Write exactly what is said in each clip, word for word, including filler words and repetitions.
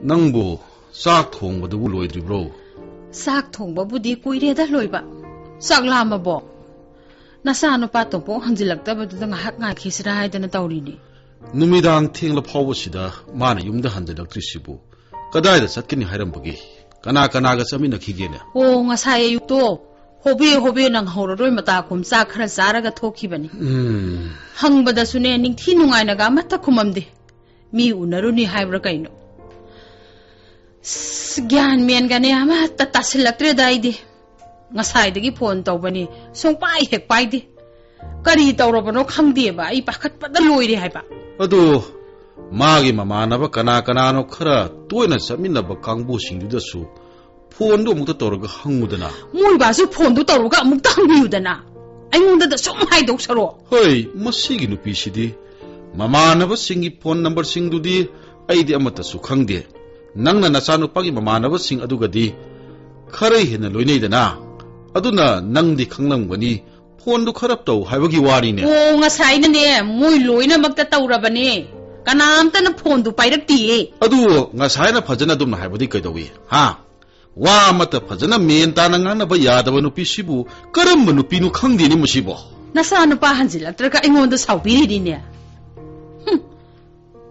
ꯅꯪꯕꯨ ꯆꯥꯛ ꯊꯣꯡꯕꯗꯨꯕꯨ ꯂꯣꯏꯗ꯭ꯔꯤꯕ꯭ꯔꯣ? ꯆꯥꯛ ꯊꯣꯡꯕꯕꯨꯗꯤ ꯀꯨꯏꯔꯦꯗ ꯂꯣꯏꯕ꯫ ꯆꯥꯛ ꯂꯥꯝꯃꯕꯣ? ꯅꯆꯥꯅꯨꯄꯥ ꯇꯣꯝꯄꯣꯛ ꯍꯟꯖꯤꯜꯂꯛꯇꯕꯗꯨꯗ ꯉꯥꯏꯍꯥꯛ ꯉꯥꯏꯈꯤꯁꯤꯔꯥ ꯍꯥꯏꯗꯅ ꯇꯧꯔꯤꯅꯤ꯫ ꯅꯨꯃꯤꯗꯥꯡ ꯊꯦꯡꯂ ꯐꯥꯎꯕꯁꯤꯗ ꯃꯥꯅ ꯌꯨꯝꯗ ꯍꯟꯖꯤꯜꯂꯛꯇ꯭ꯔꯤꯁꯤꯕꯨ ꯀꯗꯥꯏꯗ ꯆꯠꯀꯅꯤ ꯍꯥꯏꯔꯝꯕꯒꯦ? ꯀꯅꯥ ꯀꯅꯥꯒ ꯆꯠꯃꯤꯟꯅꯈꯤꯒꯦꯅꯦ? ꯑꯣ, ꯉꯁꯥꯏ ꯑꯌꯨꯛꯇꯣ ꯍꯣꯕꯦ ꯍꯣꯕꯦ ꯅꯪꯍꯧꯔꯔꯣꯏ ꯃꯇꯥ ꯈꯨꯝ ꯆꯥꯛ ꯈꯔ ꯆꯥꯔꯒ ꯊꯣꯛꯈꯤꯕꯅꯤ꯫ ꯎꯝ꯫ ꯍꯪꯕꯗꯁꯨꯅꯦ ꯅꯤꯡꯊꯤ ꯅꯨꯡꯉꯥꯏꯅꯒ ꯑꯃꯠꯇ ꯈꯨꯝꯃꯝꯗꯦ꯫ ꯃꯤ ꯎꯅꯔꯨꯅꯤ ꯍꯥꯏꯕ꯭ꯔꯥ ꯀꯩꯅꯣ? ꯑꯁ, ꯒ꯭ꯌꯥꯟ ꯃꯦꯟꯒꯅꯦ ꯑꯃꯠꯇ ꯇꯥꯁꯤꯜꯂꯛꯇ꯭ꯔꯦꯗ ꯑꯩꯗꯤ꯫ ꯉꯁꯥꯏꯗꯒꯤ ꯐꯣꯟ ꯇꯧꯕꯅꯤ, ꯁꯨꯡꯄꯥꯏ ꯍꯦꯛ ꯄꯥꯏꯗꯦ꯫ ꯀꯔꯤ ꯇꯧꯔꯕꯅꯣ ꯈꯪꯗꯦꯕ, ꯑꯩ ꯄꯥꯈꯠꯄꯗ ꯂꯣꯏꯔꯦ ꯍꯥꯏꯕ꯫ ꯑꯗꯨ ꯃꯥꯒꯤ ꯃꯃꯥꯟꯅꯕ ꯀꯅꯥ ꯀꯅꯥꯅꯣ ꯈꯔ ꯇꯣꯏꯅ ꯆꯠꯃꯤꯟꯅꯕ ꯀꯥꯡꯕꯨꯁꯤꯡꯗꯨꯗꯁꯨ ꯐꯣꯟꯗꯨ ꯑꯃꯨꯛꯇ ꯇꯧꯔꯒ ꯍꯪꯉꯨꯗꯅ꯫ ꯃꯣꯏꯕꯥꯁꯨ ꯐꯣꯟꯗꯨ ꯇꯧꯔꯒ ꯑꯃꯨꯛꯇ ꯍꯪꯕꯤꯌꯨꯗꯅ, ꯑꯩꯉꯣꯟꯗꯗ ꯁꯨꯝ ꯍꯥꯏꯗꯧ ꯁꯔꯨꯛ꯫ ꯍꯣꯏ, ꯃꯁꯤꯒꯤ ꯅꯨꯄꯤꯁꯤꯗꯤ ꯃꯃꯥꯟꯅꯕꯁꯤꯡꯒꯤ ꯐꯣꯟ ꯅꯝꯕꯔꯁꯤꯡꯗꯨꯗꯤ ꯑꯩꯗꯤ ꯑꯃꯠꯇꯁꯨ ꯈꯪꯗꯦ꯫ ꯅꯪꯅ ꯅꯆꯥꯅꯨꯄꯥꯒꯤ ꯃꯃꯥꯟꯅꯕꯁꯤꯡ ꯑꯗꯨꯒꯗꯤ ꯈꯔ ꯍꯦꯟꯅ ꯂꯣꯏꯅꯩꯗꯅ, ꯑꯗꯨꯅ ꯅꯪꯗꯤ ꯈꯪꯂꯝꯒꯅꯤ꯫ ꯐꯣꯟꯗꯨ ꯈꯔ ꯇꯧ ꯍꯥꯏꯕꯒꯤ ꯋꯥꯔꯤꯅꯦ꯫ ꯑꯣ, ꯉꯁꯥꯏꯅꯅꯦ ꯃꯣꯏ ꯂꯣꯏꯅꯃꯛꯇ ꯇꯧꯔꯕꯅꯦ, ꯀꯅꯥꯝꯇꯅ ꯐꯣꯟꯗꯨ ꯄꯥꯏꯔꯛꯇꯤꯌꯦ꯫ ꯑꯗꯨ ꯉꯁꯥꯏꯅ ꯐꯖꯅ ꯑꯗꯨꯝꯅ ꯍꯥꯏꯕꯗꯤ ꯀꯩꯗꯧꯏ, ꯍꯥ? ꯋꯥ ꯑꯃꯠꯇ ꯐꯖꯅ ꯃꯦꯟ ꯇꯥꯅ ꯉꯥꯡꯅꯕ ꯌꯥꯗꯕ ꯅꯨꯄꯤꯁꯤꯕꯨ ꯀꯔꯝꯕ ꯅꯨꯄꯤꯅꯣ ꯈꯪꯗꯦꯅꯦ ꯃꯁꯤꯕꯣ꯫ ꯅꯆꯥꯅꯨꯄꯥ ꯍꯟꯖꯤꯜꯂꯛꯇ꯭ꯔꯒ ꯑꯩꯉꯣꯟꯗ ꯁꯥꯎꯕꯤꯔꯤꯅꯤꯅꯦ꯫ ꯍꯨꯝ,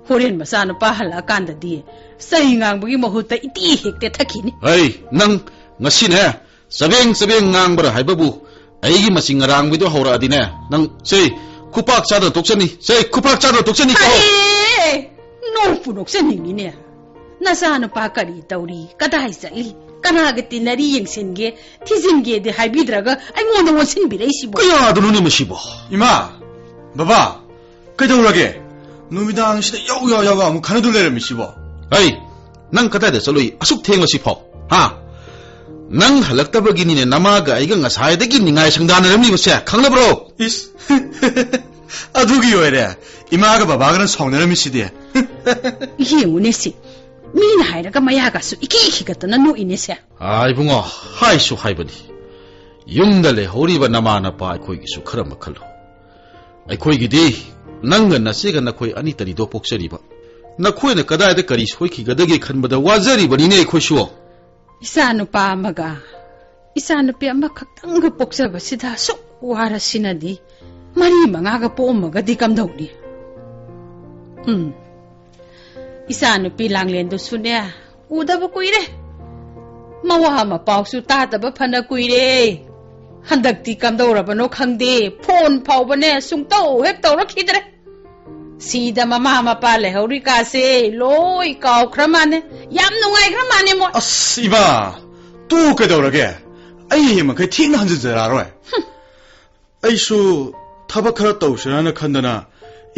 ꯍꯣꯔꯦꯟ ꯃꯆꯥꯅꯨꯄꯥ ꯍꯜꯂꯛꯑꯀꯥꯟꯗꯗꯤ ꯆꯩ ꯉꯥꯡꯕꯒꯤ ꯃꯍꯨꯠꯇ ꯏꯇꯤ ꯍꯦꯛꯇ ꯊꯛꯈꯤꯅꯤ꯫ ꯍꯩ, ꯅꯪ ꯉꯁꯤꯅꯦ ꯆꯕꯦꯡ ꯆꯕꯦꯡ ꯉꯥꯡꯕ꯭ꯔꯥ ꯍꯥꯏꯕꯕꯨ, ꯑꯩꯒꯤ ꯃꯆꯤꯡ ꯑꯔꯥꯡꯕꯤꯗꯣ ꯍꯧꯔꯛꯑꯗꯤꯅꯦ, ꯅꯪ ꯁꯦ ꯈꯨꯄꯥꯛ ꯆꯥꯗꯅ ꯇꯣꯛꯆꯅꯤ, ꯁꯦ ꯈꯨꯄꯥꯛ ꯆꯥꯗꯅ ꯇꯣꯛꯆꯅꯤꯀꯣ꯫ ꯑꯦ, ꯅꯣꯛꯄꯨ ꯅꯣꯛꯆꯅꯤꯡꯉꯤꯅꯦ꯫ ꯅꯆꯥꯅꯨꯄꯥ ꯀꯔꯤ ꯇꯧꯔꯤ, ꯀꯗꯥꯏ ꯆꯠꯂꯤ, ꯀꯅꯥꯒ ꯇꯤꯟꯅꯔꯤ ꯌꯦꯡꯁꯤꯟꯒꯦ, ꯊꯤꯖꯤꯟꯒꯦꯗꯤ ꯍꯥꯏꯕꯤꯗ꯭ꯔꯒ ꯑꯩꯉꯣꯟꯗ ꯑꯣꯟꯁꯤꯟꯕꯤꯔꯛꯏꯁꯤꯕꯣ? ꯀꯌꯥꯗꯅꯣꯅꯦ ꯃꯁꯤꯕꯣ? ꯏꯃꯥ, ꯕꯕꯥ, ꯀꯩꯗꯧꯔꯒꯦ? ꯅꯨꯃꯤꯗꯥꯡꯁꯤꯗ ꯌꯥꯎ ꯌꯥꯎ ꯌꯥꯎ ꯑꯃꯨꯛ ꯈꯟꯅꯗꯨ ꯂꯩꯔꯝꯃꯤꯁꯤꯕꯣ? ꯑꯩ, ꯅꯪ ꯀꯗꯥꯏꯗ ꯆꯠꯂꯨꯏ ꯑꯁꯨꯛ ꯊꯦꯡꯂꯁꯤ ꯐꯥꯎ? ꯍꯥ? ꯅꯪ ꯍꯜꯂꯛꯇꯕꯒꯤꯅꯤꯅꯦ ꯅꯃꯥꯒ ꯑꯩꯒ ꯉꯁꯥꯏꯗꯒꯤ ꯅꯤꯡꯉꯥꯏ ꯁꯪꯗꯥꯅꯔꯝꯂꯤꯕꯁꯦ, ꯈꯪꯂꯕ꯭ꯔꯣ? ꯏꯁ, ꯑꯗꯨꯒꯤ ꯑꯣꯏꯔꯦ ꯏꯃꯥꯒ ꯕꯕꯥꯒꯅ ꯁꯥꯎꯅꯔꯝꯃꯤꯁꯤꯗꯤ꯫ ꯌꯦꯡꯉꯨꯅꯦ ꯁꯤ, ꯃꯤꯅ ꯍꯥꯏꯔꯒ ꯃꯌꯥꯒꯁꯨ ꯏꯈꯤ ꯈꯤꯒꯠꯇꯅ ꯅꯣꯛꯏꯅꯦ ꯁꯦ꯫ ꯑꯥ, ꯏꯕꯨꯡꯉꯣ, ꯍꯥꯏꯁꯨ ꯍꯥꯏꯕꯅꯤ, ꯌꯨꯝꯗ ꯂꯩꯍꯧꯔꯤꯕ ꯅꯃꯥ ꯅꯄꯥ ꯑꯩꯈꯣꯏꯒꯤꯁꯨ ꯈꯔ ꯃꯈꯜꯂꯨ꯫ ꯑꯩꯈꯣꯏꯒꯤꯗꯤ ꯅꯪꯒ ꯅꯆꯦꯒ ꯅꯈꯣꯏ ꯑꯅꯤꯇꯅꯤꯗꯣ ꯄꯣꯛꯆꯔꯤꯕ꯫ ꯅꯈꯣꯏꯅ ꯀꯗꯥꯏꯗ ꯀꯔꯤ ꯁꯣꯏꯈꯤꯒꯗꯒꯦ ꯈꯟꯕꯗ ꯋꯥꯖꯔꯤꯕꯅꯤꯅꯦ ꯑꯩꯈꯣꯏꯁꯨ꯫ ꯏꯆꯥ ꯅꯨꯄꯥ ꯑꯃꯒ ꯏꯆꯥ ꯅꯨꯄꯤ ꯑꯃꯈꯛꯇꯪꯒ ꯄꯣꯛꯆꯕꯁꯤꯗ ꯑꯁꯨꯛ ꯋꯥꯔꯁꯤꯅꯗꯤ, ꯃꯔꯤ ꯃꯉꯥꯒ ꯄꯣꯛꯑꯝꯃꯒꯗꯤ ꯀꯝꯗꯧꯅꯤ? ꯎꯝ, ꯏꯆꯥ ꯅꯨꯄꯤ ꯂꯥꯡꯂꯦꯟꯗꯨꯁꯨꯅꯦ, ꯎꯗꯕ ꯀꯨꯏꯔꯦ꯫ ꯃꯋꯥ ꯃꯄꯥꯎꯁꯨ ꯇꯥꯗꯕ ꯐꯅ ꯀꯨꯏꯔꯦ꯫ ꯍꯟꯗꯛꯇꯤ ꯀꯝꯗꯧꯔꯕꯅꯣ ꯈꯪꯗꯦ, ꯐꯣꯟ ꯐꯥꯎꯕꯅꯦ ꯁꯨꯡꯇꯧ ꯍꯦꯛ ꯇꯧꯔꯛꯈꯤꯗ꯭ꯔꯦ꯫ ꯁꯤꯗ ꯃꯃꯥ ꯃꯄꯥ ꯂꯩꯍꯧꯔꯤꯀꯥꯁꯦ ꯂꯣꯏ ꯀꯥꯎꯈ꯭ꯔ ꯃꯥꯅꯦ꯫ ꯌꯥꯝ ꯅꯨꯡꯉꯥꯏꯈ꯭ꯔ ꯃꯥꯅꯦ ꯃꯣꯏ꯫ ꯑꯁ, ꯏꯃꯥ, ꯇꯣꯛꯑꯣ, ꯀꯩꯗꯧꯔꯒꯦ? ꯑꯩ ꯍꯌꯦꯡ ꯃꯈꯩ ꯊꯦꯡꯅ ꯍꯟꯖꯤꯟꯖꯔꯛꯑꯔꯣꯏ꯫ ꯍꯨꯝ꯫ ꯑꯩꯁꯨ ꯊꯕꯛ ꯈꯔ ꯇꯧꯁꯤꯔꯥꯅ ꯈꯟꯗꯅ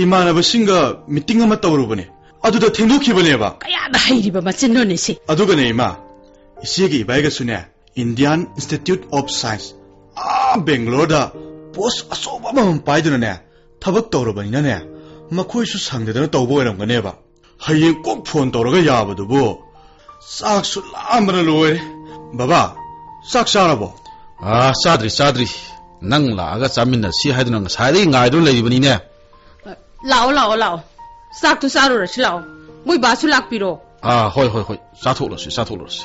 ꯏꯃꯥꯟꯅꯕꯁꯤꯡꯒ ꯃꯤꯇꯤꯡ ꯑꯃ ꯇꯧꯔꯨꯕꯅꯦ꯫ ꯑꯗꯨꯗ ꯊꯦꯡꯗꯣꯛꯈꯤꯕꯅꯦꯕ꯫ ꯀꯌꯥꯗ ꯍꯩꯔꯤꯕ ꯃꯆꯤꯟꯅꯣꯅꯦ ꯁꯤ? ꯑꯗꯨꯒꯅꯦ ꯏꯃꯥ, ꯏꯆꯦꯒꯤ ꯏꯕꯥꯏꯒꯁꯨꯅꯦ, Indian Institute of Science, ꯑꯥ ꯕꯦꯡꯒꯂꯣꯔꯗ ꯄꯣꯁ ꯑꯆꯧꯕ ꯑꯃꯃꯝ ꯄꯥꯏꯗꯨꯅꯅꯦ, ꯊꯕꯛ ꯇꯧꯔꯕꯅꯤꯅꯅꯦ, ꯃꯈꯣꯏꯁꯨ ꯁꯪꯗꯗꯅ ꯇꯧꯕ ꯑꯣꯏꯔꯝꯒꯅꯦꯕ꯫ ꯍꯌꯦꯡ ꯀꯣꯛ ꯐꯣꯟ ꯇꯧꯔꯒ ꯌꯥꯕꯗꯨꯕꯨ꯫ ꯆꯥꯛꯁꯨ ꯂꯥꯝꯕꯅ ꯂꯣꯏꯔꯦ꯫ ꯕꯕꯥ, ꯆꯥꯛ ꯆꯥꯔꯕꯣ? ꯑꯥ, ꯆꯥꯗ꯭ꯔꯤ, ꯆꯥꯗ꯭ꯔꯤ꯫ ꯅꯪ ꯂꯥꯛꯑꯒ ꯆꯥꯃꯤꯟꯅꯁꯤ ꯍꯥꯏꯗꯨꯅ ꯉꯁꯥꯏꯗꯒꯤ ꯉꯥꯏꯗꯨꯅ ꯂꯩꯔꯤꯕꯅꯤꯅꯦ꯫ ꯂꯥꯛꯑꯣ, ꯂꯥꯛꯑꯣ, ꯂꯥꯛꯑꯣ꯫ ꯆꯥꯛꯇꯨ ꯆꯥꯔꯨꯔꯁꯤ ꯂꯥꯛꯑꯣ꯫ ꯃꯣꯏ ꯕꯥꯁꯨ ꯂꯥꯛꯄꯤꯔꯣ꯫ ꯑꯥ, ꯍꯣꯏ, ꯍꯣꯏ, ꯍꯣꯏ꯫ ꯆꯥꯊꯣꯛꯂꯁꯤ, ꯆꯥꯊꯣꯛꯂꯁꯤ꯫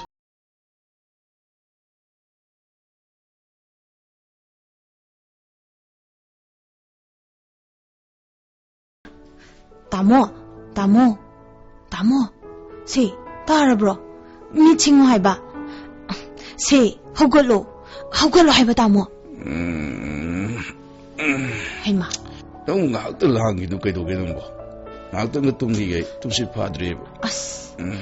ꯇꯥꯃꯣ, ꯇꯥꯃꯣ, ꯇꯥꯃꯣ, ꯁꯦ, ꯇꯥꯔꯕ꯭ꯔꯣ? ꯃꯤꯠ ꯁꯤꯡꯉꯣ ꯍꯥꯏꯕ꯫ ꯁꯦ, ꯍꯧꯒꯠꯂꯣ, ꯍꯧꯒꯠꯂꯣ ꯍꯥꯏꯕ, ꯇꯥꯃꯣ꯫ ꯎꯝ, ꯎꯝ꯫ ꯍꯩꯃꯥ꯫ ꯅꯪ ꯉꯥꯏꯍꯥꯛꯇ ꯂꯥꯡꯉꯤꯗꯨ ꯀꯩꯗꯧꯒꯦ ꯅꯪꯕꯣ? ꯉꯥꯏꯍꯥꯛꯇꯪꯒ ꯇꯨꯝꯈꯤꯒꯦ, ꯇꯨꯝꯁꯤꯠ ꯐꯥꯗ꯭ꯔꯤꯕ꯫ ꯑꯁ, ꯎꯝ꯫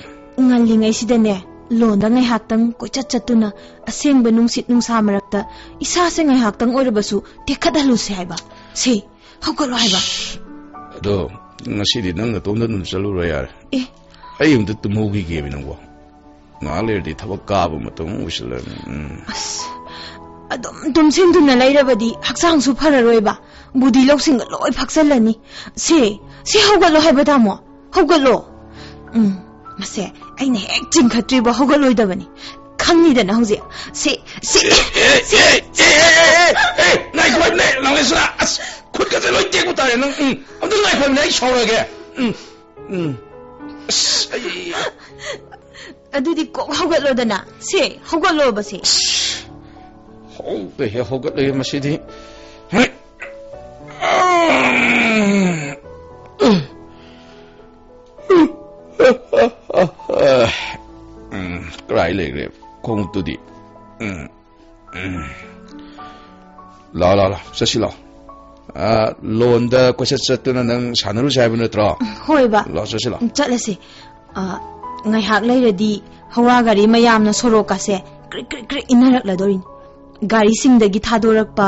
ꯉꯜꯂꯤꯉꯩꯁꯤꯗꯅꯦ, ꯂꯣꯟꯗ ꯉꯥꯏꯍꯥꯛꯇꯪ ꯀꯣꯏꯆꯠ ꯆꯠꯇꯨꯅ, ꯑꯁꯦꯡꯕ ꯅꯨꯡꯁꯤꯠ ꯅꯨꯡꯁꯥ ꯃꯔꯛꯇ ꯏꯁꯥꯁꯦ ꯉꯥꯏꯍꯥꯛꯇꯪ ꯑꯣꯏꯔꯕꯁꯨ ꯇꯦꯛꯈꯠꯍꯜꯂꯨꯁꯦ ꯍꯥꯏꯕ꯫ ꯁꯦ, ꯍꯧꯒꯠꯂꯣ ꯍꯥꯏꯕ꯫ ꯑꯗꯣ ꯉꯁꯤꯗꯤ ꯅꯪ ꯅꯇꯣꯝꯗ ꯑꯗꯨꯝ ꯆꯠꯂꯨꯔꯣ ꯌꯥꯔꯦ꯫ ꯑꯦ꯫ ꯑꯩ ꯑꯝꯇ ꯇꯨꯝꯍꯧꯈꯤꯒꯦꯕ ꯅꯪꯕꯣ꯫ ꯉꯥꯏꯍꯥꯛ ꯂꯩꯔꯗꯤ ꯊꯕꯛ ꯀꯥꯕ ꯃꯇꯝ ꯑꯃꯨꯛ ꯑꯣꯏꯁꯤꯜꯂꯛꯑꯅꯤ꯫ ꯎꯝ꯫ ꯑꯁ, ꯑꯗꯨꯝ ꯇꯨꯝꯁꯤꯟꯗꯨꯅ ꯂꯩꯔꯕꯗꯤ ꯍꯛꯆꯥꯡꯁꯨ ꯐꯔꯔꯣꯏꯕ꯫ ꯕꯨꯗꯤ ꯂꯧꯁꯤꯡꯒ ꯂꯣꯏ ꯐꯛꯆꯜꯂꯅꯤ꯫ ꯁꯦ, ꯁꯦ ꯍꯧꯒꯠꯂꯣ ꯍꯥꯏꯕ, ꯇꯥꯃꯣ꯫ ꯍꯧꯒꯠꯂꯣ꯫ ꯎꯝ, ꯃꯁꯦ ꯑꯩꯅ ꯍꯦꯛ ꯆꯤꯡꯈꯠꯇ꯭ꯔꯤꯕ ꯍꯧꯒꯠꯂꯣꯏꯗꯕꯅꯤ꯫ ꯈꯪꯉꯤꯗꯅ ꯍꯧꯖꯤꯛ꯫ ꯁꯦ, ꯁꯦ, ꯑꯦ, ꯑꯦ, ꯁꯦ꯫ ꯑꯦ, ꯑꯦ, ꯑꯦ, ꯑꯦ, ꯉꯥꯏꯈꯣ ꯍꯥꯏꯕꯅꯦ, ꯂꯥꯡꯂꯦꯟꯁꯅꯥ꯫ ꯑꯁ, ꯈꯨꯠꯀꯁꯦ ꯂꯣꯏ ꯇꯦꯛꯄ ꯇꯥꯔꯦ ꯅꯪ꯫ ꯎꯝ, ꯑꯝꯇ ꯉꯥꯏꯈꯣ ꯍꯥꯏꯕꯅꯦ, ꯑꯩ ꯁꯥꯎꯔꯒꯦ꯫ ꯎꯝ, ꯎꯝ꯫ ꯑꯁ, ꯑꯩ ꯑꯗꯨꯗꯤ ꯀꯣꯛ ꯍꯧꯒꯠꯂꯣꯗꯅ꯫ ꯁꯦ, ꯍꯧꯒꯠꯂꯣꯕ ꯁꯦ꯫ ꯑꯁ, ꯍꯧꯒꯠꯂꯦ, ꯍꯧꯒꯠꯂꯦ ꯃꯁꯤꯗꯤ꯫ ꯎꯝ, ꯀꯗꯥꯏ ꯂꯩꯈ꯭ꯔꯦ ꯈꯣꯡꯎꯞꯇꯨꯗꯤ? ꯎꯝ, ꯎꯝ꯫ ꯂꯥꯛꯑꯣ, ꯂꯥꯛꯑꯣ, ꯂꯥꯛꯑꯣ, ꯆꯠꯁꯤ ꯂꯥꯛꯑꯣ꯫ ꯑꯥ, ꯂꯣꯟꯗ ꯀꯣꯏꯆꯠ ꯆꯠꯇꯨꯅ ꯅꯪ ꯁꯥꯟꯅꯔꯨꯁꯦ ꯍꯥꯏꯕ ꯅꯠꯇ꯭ꯔꯣ? ꯍꯣꯏꯕ꯫ ꯂꯥꯛꯑꯣ, ꯆꯠꯁꯤ ꯂꯥꯛꯑꯣ꯫ ꯎꯝ, ꯆꯠꯂꯁꯤ꯫ ꯑꯥ, ꯉꯥꯏꯍꯥꯛ ꯂꯩꯔꯗꯤ ꯍꯧꯔꯥ ꯒꯥꯔꯤ ꯃꯌꯥꯝꯅ ꯁꯣꯔꯣꯛꯀꯁꯦ ꯀ꯭ꯔꯤꯛ ꯀ꯭ꯔꯤꯛ ꯀ꯭ꯔꯤꯛ ꯏꯟꯅꯔꯛꯂꯗꯧꯔꯤꯅꯤ꯫ ꯒꯥꯔꯤꯁꯤꯡꯗꯒꯤ ꯊꯥꯗꯣꯔꯛꯄ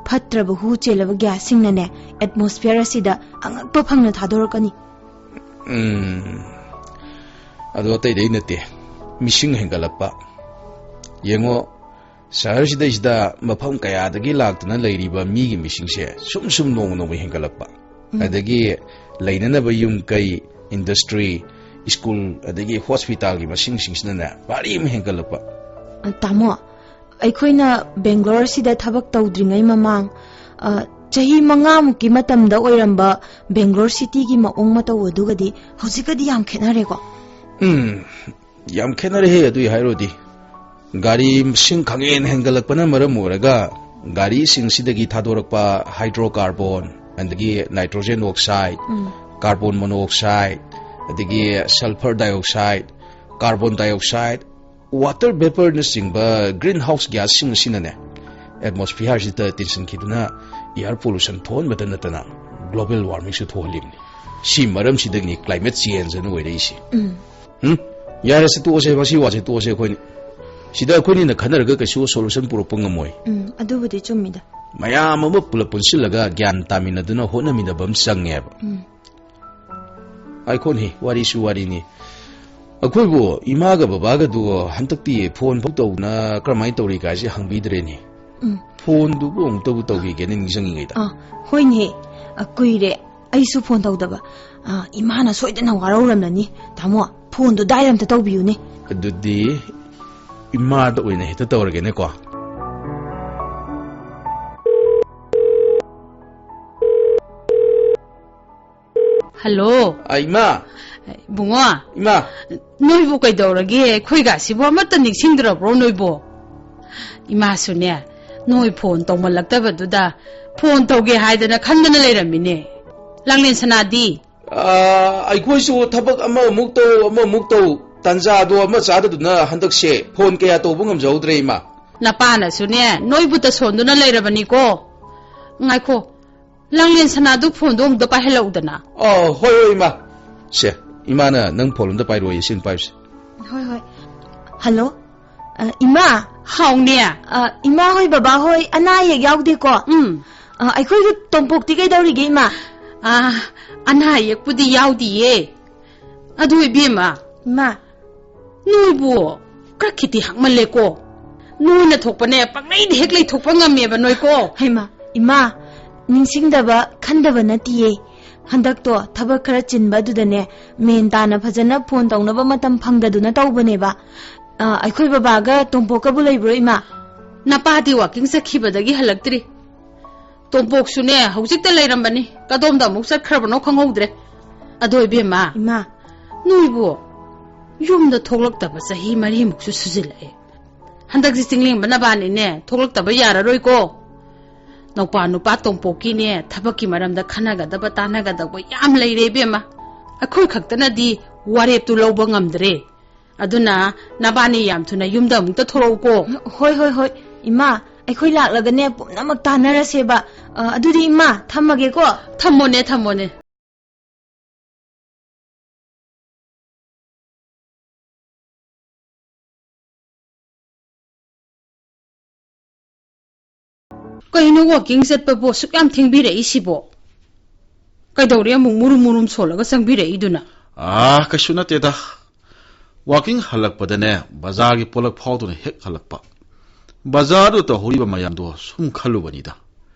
ꯐꯠꯇ꯭ꯔꯕ ꯍꯨ ꯆꯦꯜꯂꯕ ꯒ꯭ꯌꯥꯁꯁꯤꯡꯅꯅꯦ, ꯑꯦꯠꯃꯣꯁꯐꯤꯌꯔ ꯑꯁꯤꯗ ꯑꯉꯛꯄ ꯐꯪꯅ ꯊꯥꯗꯣꯔꯛꯀꯅꯤ꯫ ꯎꯝ꯫ ꯑꯗꯣ ꯑꯇꯩꯗꯩ ꯅꯠꯇꯦ, ꯃꯤꯁꯤꯡ ꯍꯦꯟꯒꯠꯂꯛꯄ꯫ ꯌꯦꯡꯉꯣ, ꯁꯍꯔꯁꯤꯗꯩꯁꯤꯗ ꯃꯐꯝ ꯀꯌꯥꯗꯒꯤ ꯂꯥꯛꯇꯨꯅ ꯂꯩꯔꯤꯕ ꯃꯤꯒꯤ ꯃꯤꯁꯤꯡꯁꯦ ꯁꯨꯝ ꯁꯨꯝ ꯅꯣꯡꯃ ꯅꯣꯡꯃ ꯍꯦꯟꯒꯠꯂꯛꯄ꯫ ꯎꯝ꯫ ꯑꯗꯒꯤ ꯂꯩꯅꯅꯕ ꯌꯨꯝ ꯀꯩ, ꯏꯟꯗꯁꯇ꯭ꯔꯤ, ꯁ꯭ꯀꯨꯜ, ꯑꯗꯒꯤ ꯍꯣꯁꯄꯤꯇꯥꯜꯒꯤ ꯃꯁꯤꯡꯁꯤꯡꯁꯤꯅꯅꯦ ꯚꯥꯔꯤ ꯑꯃ ꯍꯦꯟꯒꯠꯂꯛꯄ꯫ ꯑ, ꯇꯥꯃꯣ, ꯑꯩꯈꯣꯏꯅ ꯕꯦꯡꯒ꯭ꯂꯣꯔ ꯑꯁꯤꯗ ꯊꯕꯛ ꯇꯧꯗ꯭ꯔꯤꯉꯩ ꯃꯃꯥꯡ, ꯑ, ꯆꯍꯤ ꯃꯉꯥꯃꯨꯛꯀꯤ ꯃꯇꯝꯗ ꯑꯣꯏꯔꯝꯕ ꯕꯦꯡꯒ꯭ꯂꯣꯔ ꯁꯤꯇꯤꯒꯤ ꯃꯑꯣꯡ ꯃꯇꯧ ꯑꯗꯨꯒꯗꯤ ꯍꯧꯖꯤꯛꯀꯗꯤ ꯌꯥꯝ ꯈꯦꯠꯅꯔꯦꯀꯣ? ꯎꯝ, ꯌꯥꯝ ꯈꯦꯠꯅꯔꯦꯍꯦ, ꯑꯗꯨꯏ ꯍꯥꯏꯔꯨꯔꯗꯤ꯫ ꯒꯥꯔꯤ ꯃꯁꯤꯡ ꯈꯪꯍꯦꯟ ꯍꯦꯟꯒꯠꯂꯛꯄꯅ ꯃꯔꯝ ꯑꯣꯏꯔꯒ ꯒꯥꯔꯤꯁꯤꯡꯁꯤꯗꯒꯤ ꯊꯥꯗꯣꯔꯛꯄ ꯍꯥꯏꯗ꯭ꯔꯣꯀꯥꯔꯕꯣꯟ, ꯑꯗꯒꯤ nitrogen oxide, um. Carbon monoxide, ꯑꯗꯒꯤ sulphur dioxide, carbon dioxide, water ꯚꯦꯄꯔꯅꯆꯤꯡꯕ ꯒ꯭ꯔꯤꯟ ꯍꯥꯎꯁ ꯒ꯭ꯌꯥꯁꯁꯤꯡ ꯑꯁꯤꯅꯅꯦ, ꯑꯦꯠꯃꯣꯁꯐꯤꯌꯥꯔꯁꯤꯗ ꯇꯤꯟꯁꯤꯟꯈꯤꯗꯨꯅ ꯏꯌꯥꯔ ꯄꯣꯂꯨꯁꯟ ꯊꯣꯛꯍꯟꯕꯇ ꯅꯠꯇꯅ ꯒ꯭ꯂꯣꯕꯦꯜ ꯋꯥꯔꯃꯤꯡꯁꯨ ꯊꯣꯛꯍꯜꯂꯤꯕꯅꯤ꯫ ꯁꯤ ꯃꯔꯝꯁꯤꯗꯒꯤꯅꯤ ꯀ꯭ꯂꯥꯏꯃꯦꯠ ꯆꯦꯟꯖ ꯑꯅ ꯑꯣꯏꯔꯛꯏꯁꯤ꯫ ꯎꯝ꯫ ꯎꯝ? ꯌꯥꯔꯦꯁꯦ, ꯇꯣꯛꯑꯁꯦ, ꯃꯁꯤ ꯋꯥꯁꯦ ꯇꯣꯛꯑꯁꯦ ꯑꯩꯈꯣꯏꯅꯤ꯫ ꯁꯤꯗ ꯑꯩꯈꯣꯏꯅꯤꯅ ꯈꯟꯅꯔꯒ ꯀꯩꯁꯨ ꯁꯣꯂꯨꯁꯟ ꯄꯨꯔꯛꯄ ꯉꯝꯃꯣꯏ꯫ ꯎꯝ, ꯑꯗꯨꯕꯨꯗꯤ ꯆꯨꯝꯃꯤꯗ꯫ ꯃꯌꯥꯝ ꯑꯃ ꯄꯨꯂꯞ ꯄꯨꯟꯁꯤꯜꯂꯒ ꯒ꯭ꯌꯥꯟ ꯇꯥꯃꯤꯟꯅꯗꯨꯅ ꯍꯣꯠꯅꯃꯤꯟꯅꯕ ꯑꯃ ꯆꯪꯉꯦꯕ꯫ ꯎꯝ꯫ ꯑꯩꯈꯣꯏꯅꯤ ꯋꯥꯔꯤꯁꯨ ꯋꯥꯔꯤꯅꯤ꯫ ꯑꯩꯈꯣꯏꯕꯨ ꯏꯃꯥꯒ ꯕꯕꯥꯒꯗꯨ ꯍꯟꯗꯛꯇꯤ ꯐꯣꯟ ꯐꯥꯎ ꯇꯧꯗꯅ ꯀꯔꯝꯍꯥꯏꯅ ꯇꯧꯔꯤ ꯀꯥꯏꯁꯦ ꯍꯪꯕꯤꯗ꯭ꯔꯦꯅꯦ꯫ ꯎꯝ꯫ ꯐꯣꯟꯗꯨꯕꯨ ꯑꯃꯨꯛꯇꯕꯨ ꯇꯧꯈꯤꯒꯦꯅꯦ ꯅꯤꯡꯁꯤꯡꯉꯤꯉꯩꯗ꯫ ꯑꯥ, ꯍꯣꯏꯅꯦꯍꯦ꯫ ꯑ, ꯀꯨꯏꯔꯦ ꯑꯩꯁꯨ ꯐꯣꯟ ꯇꯧꯗꯕ꯫ ꯑ, ꯏꯃꯥꯅ ꯁꯣꯏꯗꯅ ꯋꯥꯔꯧꯔꯝꯂꯅꯤ꯫ ꯇꯥꯃꯣ, ꯐꯣꯟꯗꯣ ꯗꯥꯏꯜ ꯑꯝꯇ ꯇꯧꯕꯤꯌꯨꯅꯦ꯫ ꯑꯗꯨꯗꯤ ꯏꯃꯥꯗ ꯑꯣꯏꯅ ꯍꯦꯛꯇ ꯇꯧꯔꯒꯦꯅꯦꯀꯣ꯫ ꯍꯜꯂꯣ꯫ ꯑ, ꯏꯃꯥ꯫ ꯏꯕꯨꯡꯉꯣ꯫ ꯏꯃꯥ꯫ ꯅꯣꯏꯕꯨ ꯀꯩꯗꯧꯔꯒꯦ? ꯑꯩꯈꯣꯏꯒꯁꯤꯕꯨ ꯑꯃꯠꯇ ꯅꯤꯡꯁꯤꯡꯗ꯭ꯔꯕ꯭ꯔꯣ ꯅꯣꯏꯕꯨ? ꯏꯃꯥꯁꯨꯅꯦ, ꯅꯣꯏ ꯐꯣꯟ ꯇꯧꯃꯜꯂꯛꯇꯕꯗꯨꯗ ꯐꯣꯟ ꯇꯧꯒꯦ ꯍꯥꯏꯗꯅ ꯈꯟꯗꯅ ꯂꯩꯔꯝꯃꯤꯅꯦ꯫ ꯂꯥꯡꯂꯦꯟ ꯁꯅꯥꯗꯤ? ꯑ, ꯑꯩꯈꯣꯏꯁꯨ ꯊꯕꯛ ꯑꯃꯃꯨꯛ ꯇꯧ, ꯑꯃꯃꯨꯛ ꯇꯧ, ꯇꯟꯖꯥꯗꯣ ꯑꯃ ꯆꯥꯗꯗꯨꯅ ꯍꯟꯗꯛꯁꯦ ꯐꯣꯟ ꯀꯌꯥ ꯇꯧꯕ ꯉꯝꯖꯍꯧꯗ꯭ꯔꯦ, ꯏꯃꯥ꯫ ꯅꯄꯥꯅꯁꯨꯅꯦ, ꯅꯣꯏꯕꯨ ꯇꯁꯣꯟꯗꯨꯅ ꯂꯩꯔꯕꯅꯤꯀꯣ꯫ ꯉꯥꯏꯈꯣ, ꯂꯥꯡꯂꯦꯟ ꯁꯅꯥꯗꯨ ꯐꯣꯟꯗꯣ ꯑꯃꯨꯛꯇ ꯄꯥꯏꯍꯜꯂꯛꯎꯗꯅ꯫ ꯑ, ꯍꯣꯏ, ꯍꯣꯏ, ꯏꯃꯥ꯫ ꯁꯦ, ꯏꯃꯥꯅ ꯅꯪ ꯐꯣꯟ ꯑꯝꯇ ꯄꯥꯏꯔꯛꯑꯣꯌꯦ, ꯁꯤꯅ ꯄꯥꯏꯕꯁꯦ꯫ ꯍꯣꯏ, ꯍꯣꯏ꯫ ꯍꯜꯂꯣ? ꯑ, ꯏꯃꯥ? ꯍꯥꯎꯅꯦ꯫ ꯑ, ꯏꯃꯥ ꯍꯣꯏ, ꯕꯕꯥ ꯍꯣꯏ ꯑꯅꯥ ꯑꯌꯦꯛ ꯌꯥꯎꯗꯦꯀꯣ? ꯎꯝ꯫ ꯑ, ꯑꯩꯈꯣꯏꯒꯤ ꯇꯣꯝꯄꯣꯛꯇꯤ ꯀꯩꯗꯧꯔꯤꯒꯦ, ꯏꯃꯥ? ꯑ, ꯑꯅꯥ ꯑꯌꯦꯛꯄꯨꯗꯤ ꯌꯥꯎꯗꯤꯌꯦ꯫ ꯑꯗꯨ ꯏꯕꯦꯝꯃ, ꯏꯃꯥ꯫ ꯅꯣꯏꯕꯨ ꯈꯔ ꯈꯤꯇꯤ ꯍꯥꯡꯃꯜꯂꯦꯀꯣ꯫ ꯅꯣꯏꯅ ꯊꯣꯛꯄꯅꯦ, ꯄꯪꯂꯩꯗ ꯍꯦꯛ ꯂꯩꯊꯣꯛꯄ ꯉꯝꯃꯦꯕ ꯅꯣꯏꯀꯣ꯫ ꯍꯩꯃꯥ, ꯏꯃꯥ, ꯅꯤꯡꯁꯤꯡꯗꯕ, ꯈꯟꯗꯕ ꯅꯠꯇꯤꯌꯦ꯫ ꯍꯟꯗꯛꯇꯣ ꯊꯕꯛ ꯈꯔ ꯆꯤꯟꯕ ꯑꯗꯨꯗꯅꯦ, ꯃꯦꯟ ꯇꯥꯅ ꯐꯖꯅ ꯐꯣꯟ ꯇꯧꯅꯕ ꯃꯇꯝ ꯐꯪꯗꯗꯨꯅ ꯇꯧꯕꯅꯦꯕ꯫ ꯑ, ꯑꯩꯈꯣꯏ ꯕꯕꯥꯒ ꯇꯣꯝꯄꯣꯛꯀꯕꯨ ꯂꯩꯕ꯭ꯔꯣ, ꯏꯃꯥ? ꯅꯄꯥꯗꯤ ꯋꯥꯀꯤꯡ ꯆꯠꯈꯤꯕꯗꯒꯤ ꯍꯜꯂꯛꯇ꯭ꯔꯤ꯫ ꯇꯣꯝꯄꯣꯛꯁꯨꯅꯦ, ꯍꯧꯖꯤꯛꯇ ꯂꯩꯔꯝꯕꯅꯤ꯫ ꯀꯗꯣꯝꯗ ꯑꯃꯨꯛ ꯆꯠꯈ꯭ꯔꯕꯅꯣ ꯈꯪꯍꯧꯗ꯭ꯔꯦ꯫ ꯑꯗꯣ ꯏꯕꯦꯝꯃ, ꯏꯃꯥ꯫ ꯅꯣꯏꯕꯨ ꯌꯨꯝꯗ ꯊꯣꯛꯂꯛꯇꯕ ꯆꯍꯤ ꯃꯔꯤꯃꯨꯛꯁꯨ ꯁꯨꯖꯤꯜꯂꯛꯑꯦ꯫ ꯍꯟꯗꯛꯁꯤ ꯆꯤꯡꯂꯦꯝꯕ ꯅꯕꯥꯅꯤꯅꯦ, ꯊꯣꯛꯂꯛꯇꯕ ꯌꯥꯔꯔꯣꯏꯀꯣ꯫ ꯅꯧꯄꯥ ꯅꯨꯄꯥ ꯇꯣꯝꯄꯣꯛꯀꯤꯅꯦ, ꯊꯕꯛꯀꯤ ꯃꯔꯝꯗ ꯈꯟꯅꯒꯗꯕ, ꯇꯥꯟꯅꯒꯗꯕ ꯌꯥꯝ ꯂꯩꯔꯦ ꯏꯕꯦꯝꯃ꯫ ꯑꯩꯈꯣꯏ ꯈꯛꯇꯅꯗꯤ ꯋꯥꯔꯦꯞꯇꯨ ꯂꯧꯕ ꯉꯝꯗ꯭ꯔꯦ꯫ ꯑꯗꯨꯅ ꯅꯕꯥꯅꯤ ꯌꯥꯝ ꯊꯨꯅ ꯌꯨꯝꯗ ꯑꯃꯨꯛꯇ ꯊꯣꯛꯂꯛꯎꯀꯣ꯫ ꯍꯣꯏ, ꯍꯣꯏ, ꯍꯣꯏ꯫ ꯏꯃꯥ, ꯑꯩꯈꯣꯏ ꯂꯥꯛꯂꯒꯅꯦ ꯄꯨꯝꯅꯃꯛ ꯇꯥꯟꯅꯔꯁꯦꯕ꯫ ꯑ, ꯑꯗꯨꯗꯤ ꯏꯃꯥ, ꯊꯝꯃꯒꯦꯀꯣ꯫ ꯊꯝꯃꯣꯅꯦ, ꯊꯝꯃꯣꯅꯦ꯫ ꯀꯩꯅꯣ ꯋꯥꯀꯤꯡ ꯆꯠꯄꯕꯨ ꯑꯁꯨꯛ ꯌꯥꯝ ꯊꯦꯡꯕꯤꯔꯛꯏꯁꯤꯕꯣ? ꯀꯩꯗꯧꯔꯦ ꯑꯃꯨꯛ ꯃꯨꯔꯨꯝ ꯃꯨꯔꯨꯝ ꯁꯣꯜꯂꯒ ꯆꯪꯕꯤꯔꯛꯏꯗꯨꯅ? ꯑꯥ, ꯀꯩꯁꯨ ꯅꯠꯇꯦꯗ꯫ ꯋꯥꯀꯤꯡ ꯍꯜꯂꯛꯄꯗꯅꯦ, ꯕꯖꯥꯔꯒꯤ ꯄꯣꯂꯛ ꯐꯥꯎꯗꯨꯅ ꯍꯦꯛ ꯍꯜꯂꯛꯄ꯫ ꯕꯖꯥꯔꯗꯨ ꯇꯧꯍꯧꯔꯤꯕ ꯃꯌꯥꯝꯗꯣ ꯁꯨꯝ ꯈꯜꯂꯨꯕꯅꯤꯗ꯫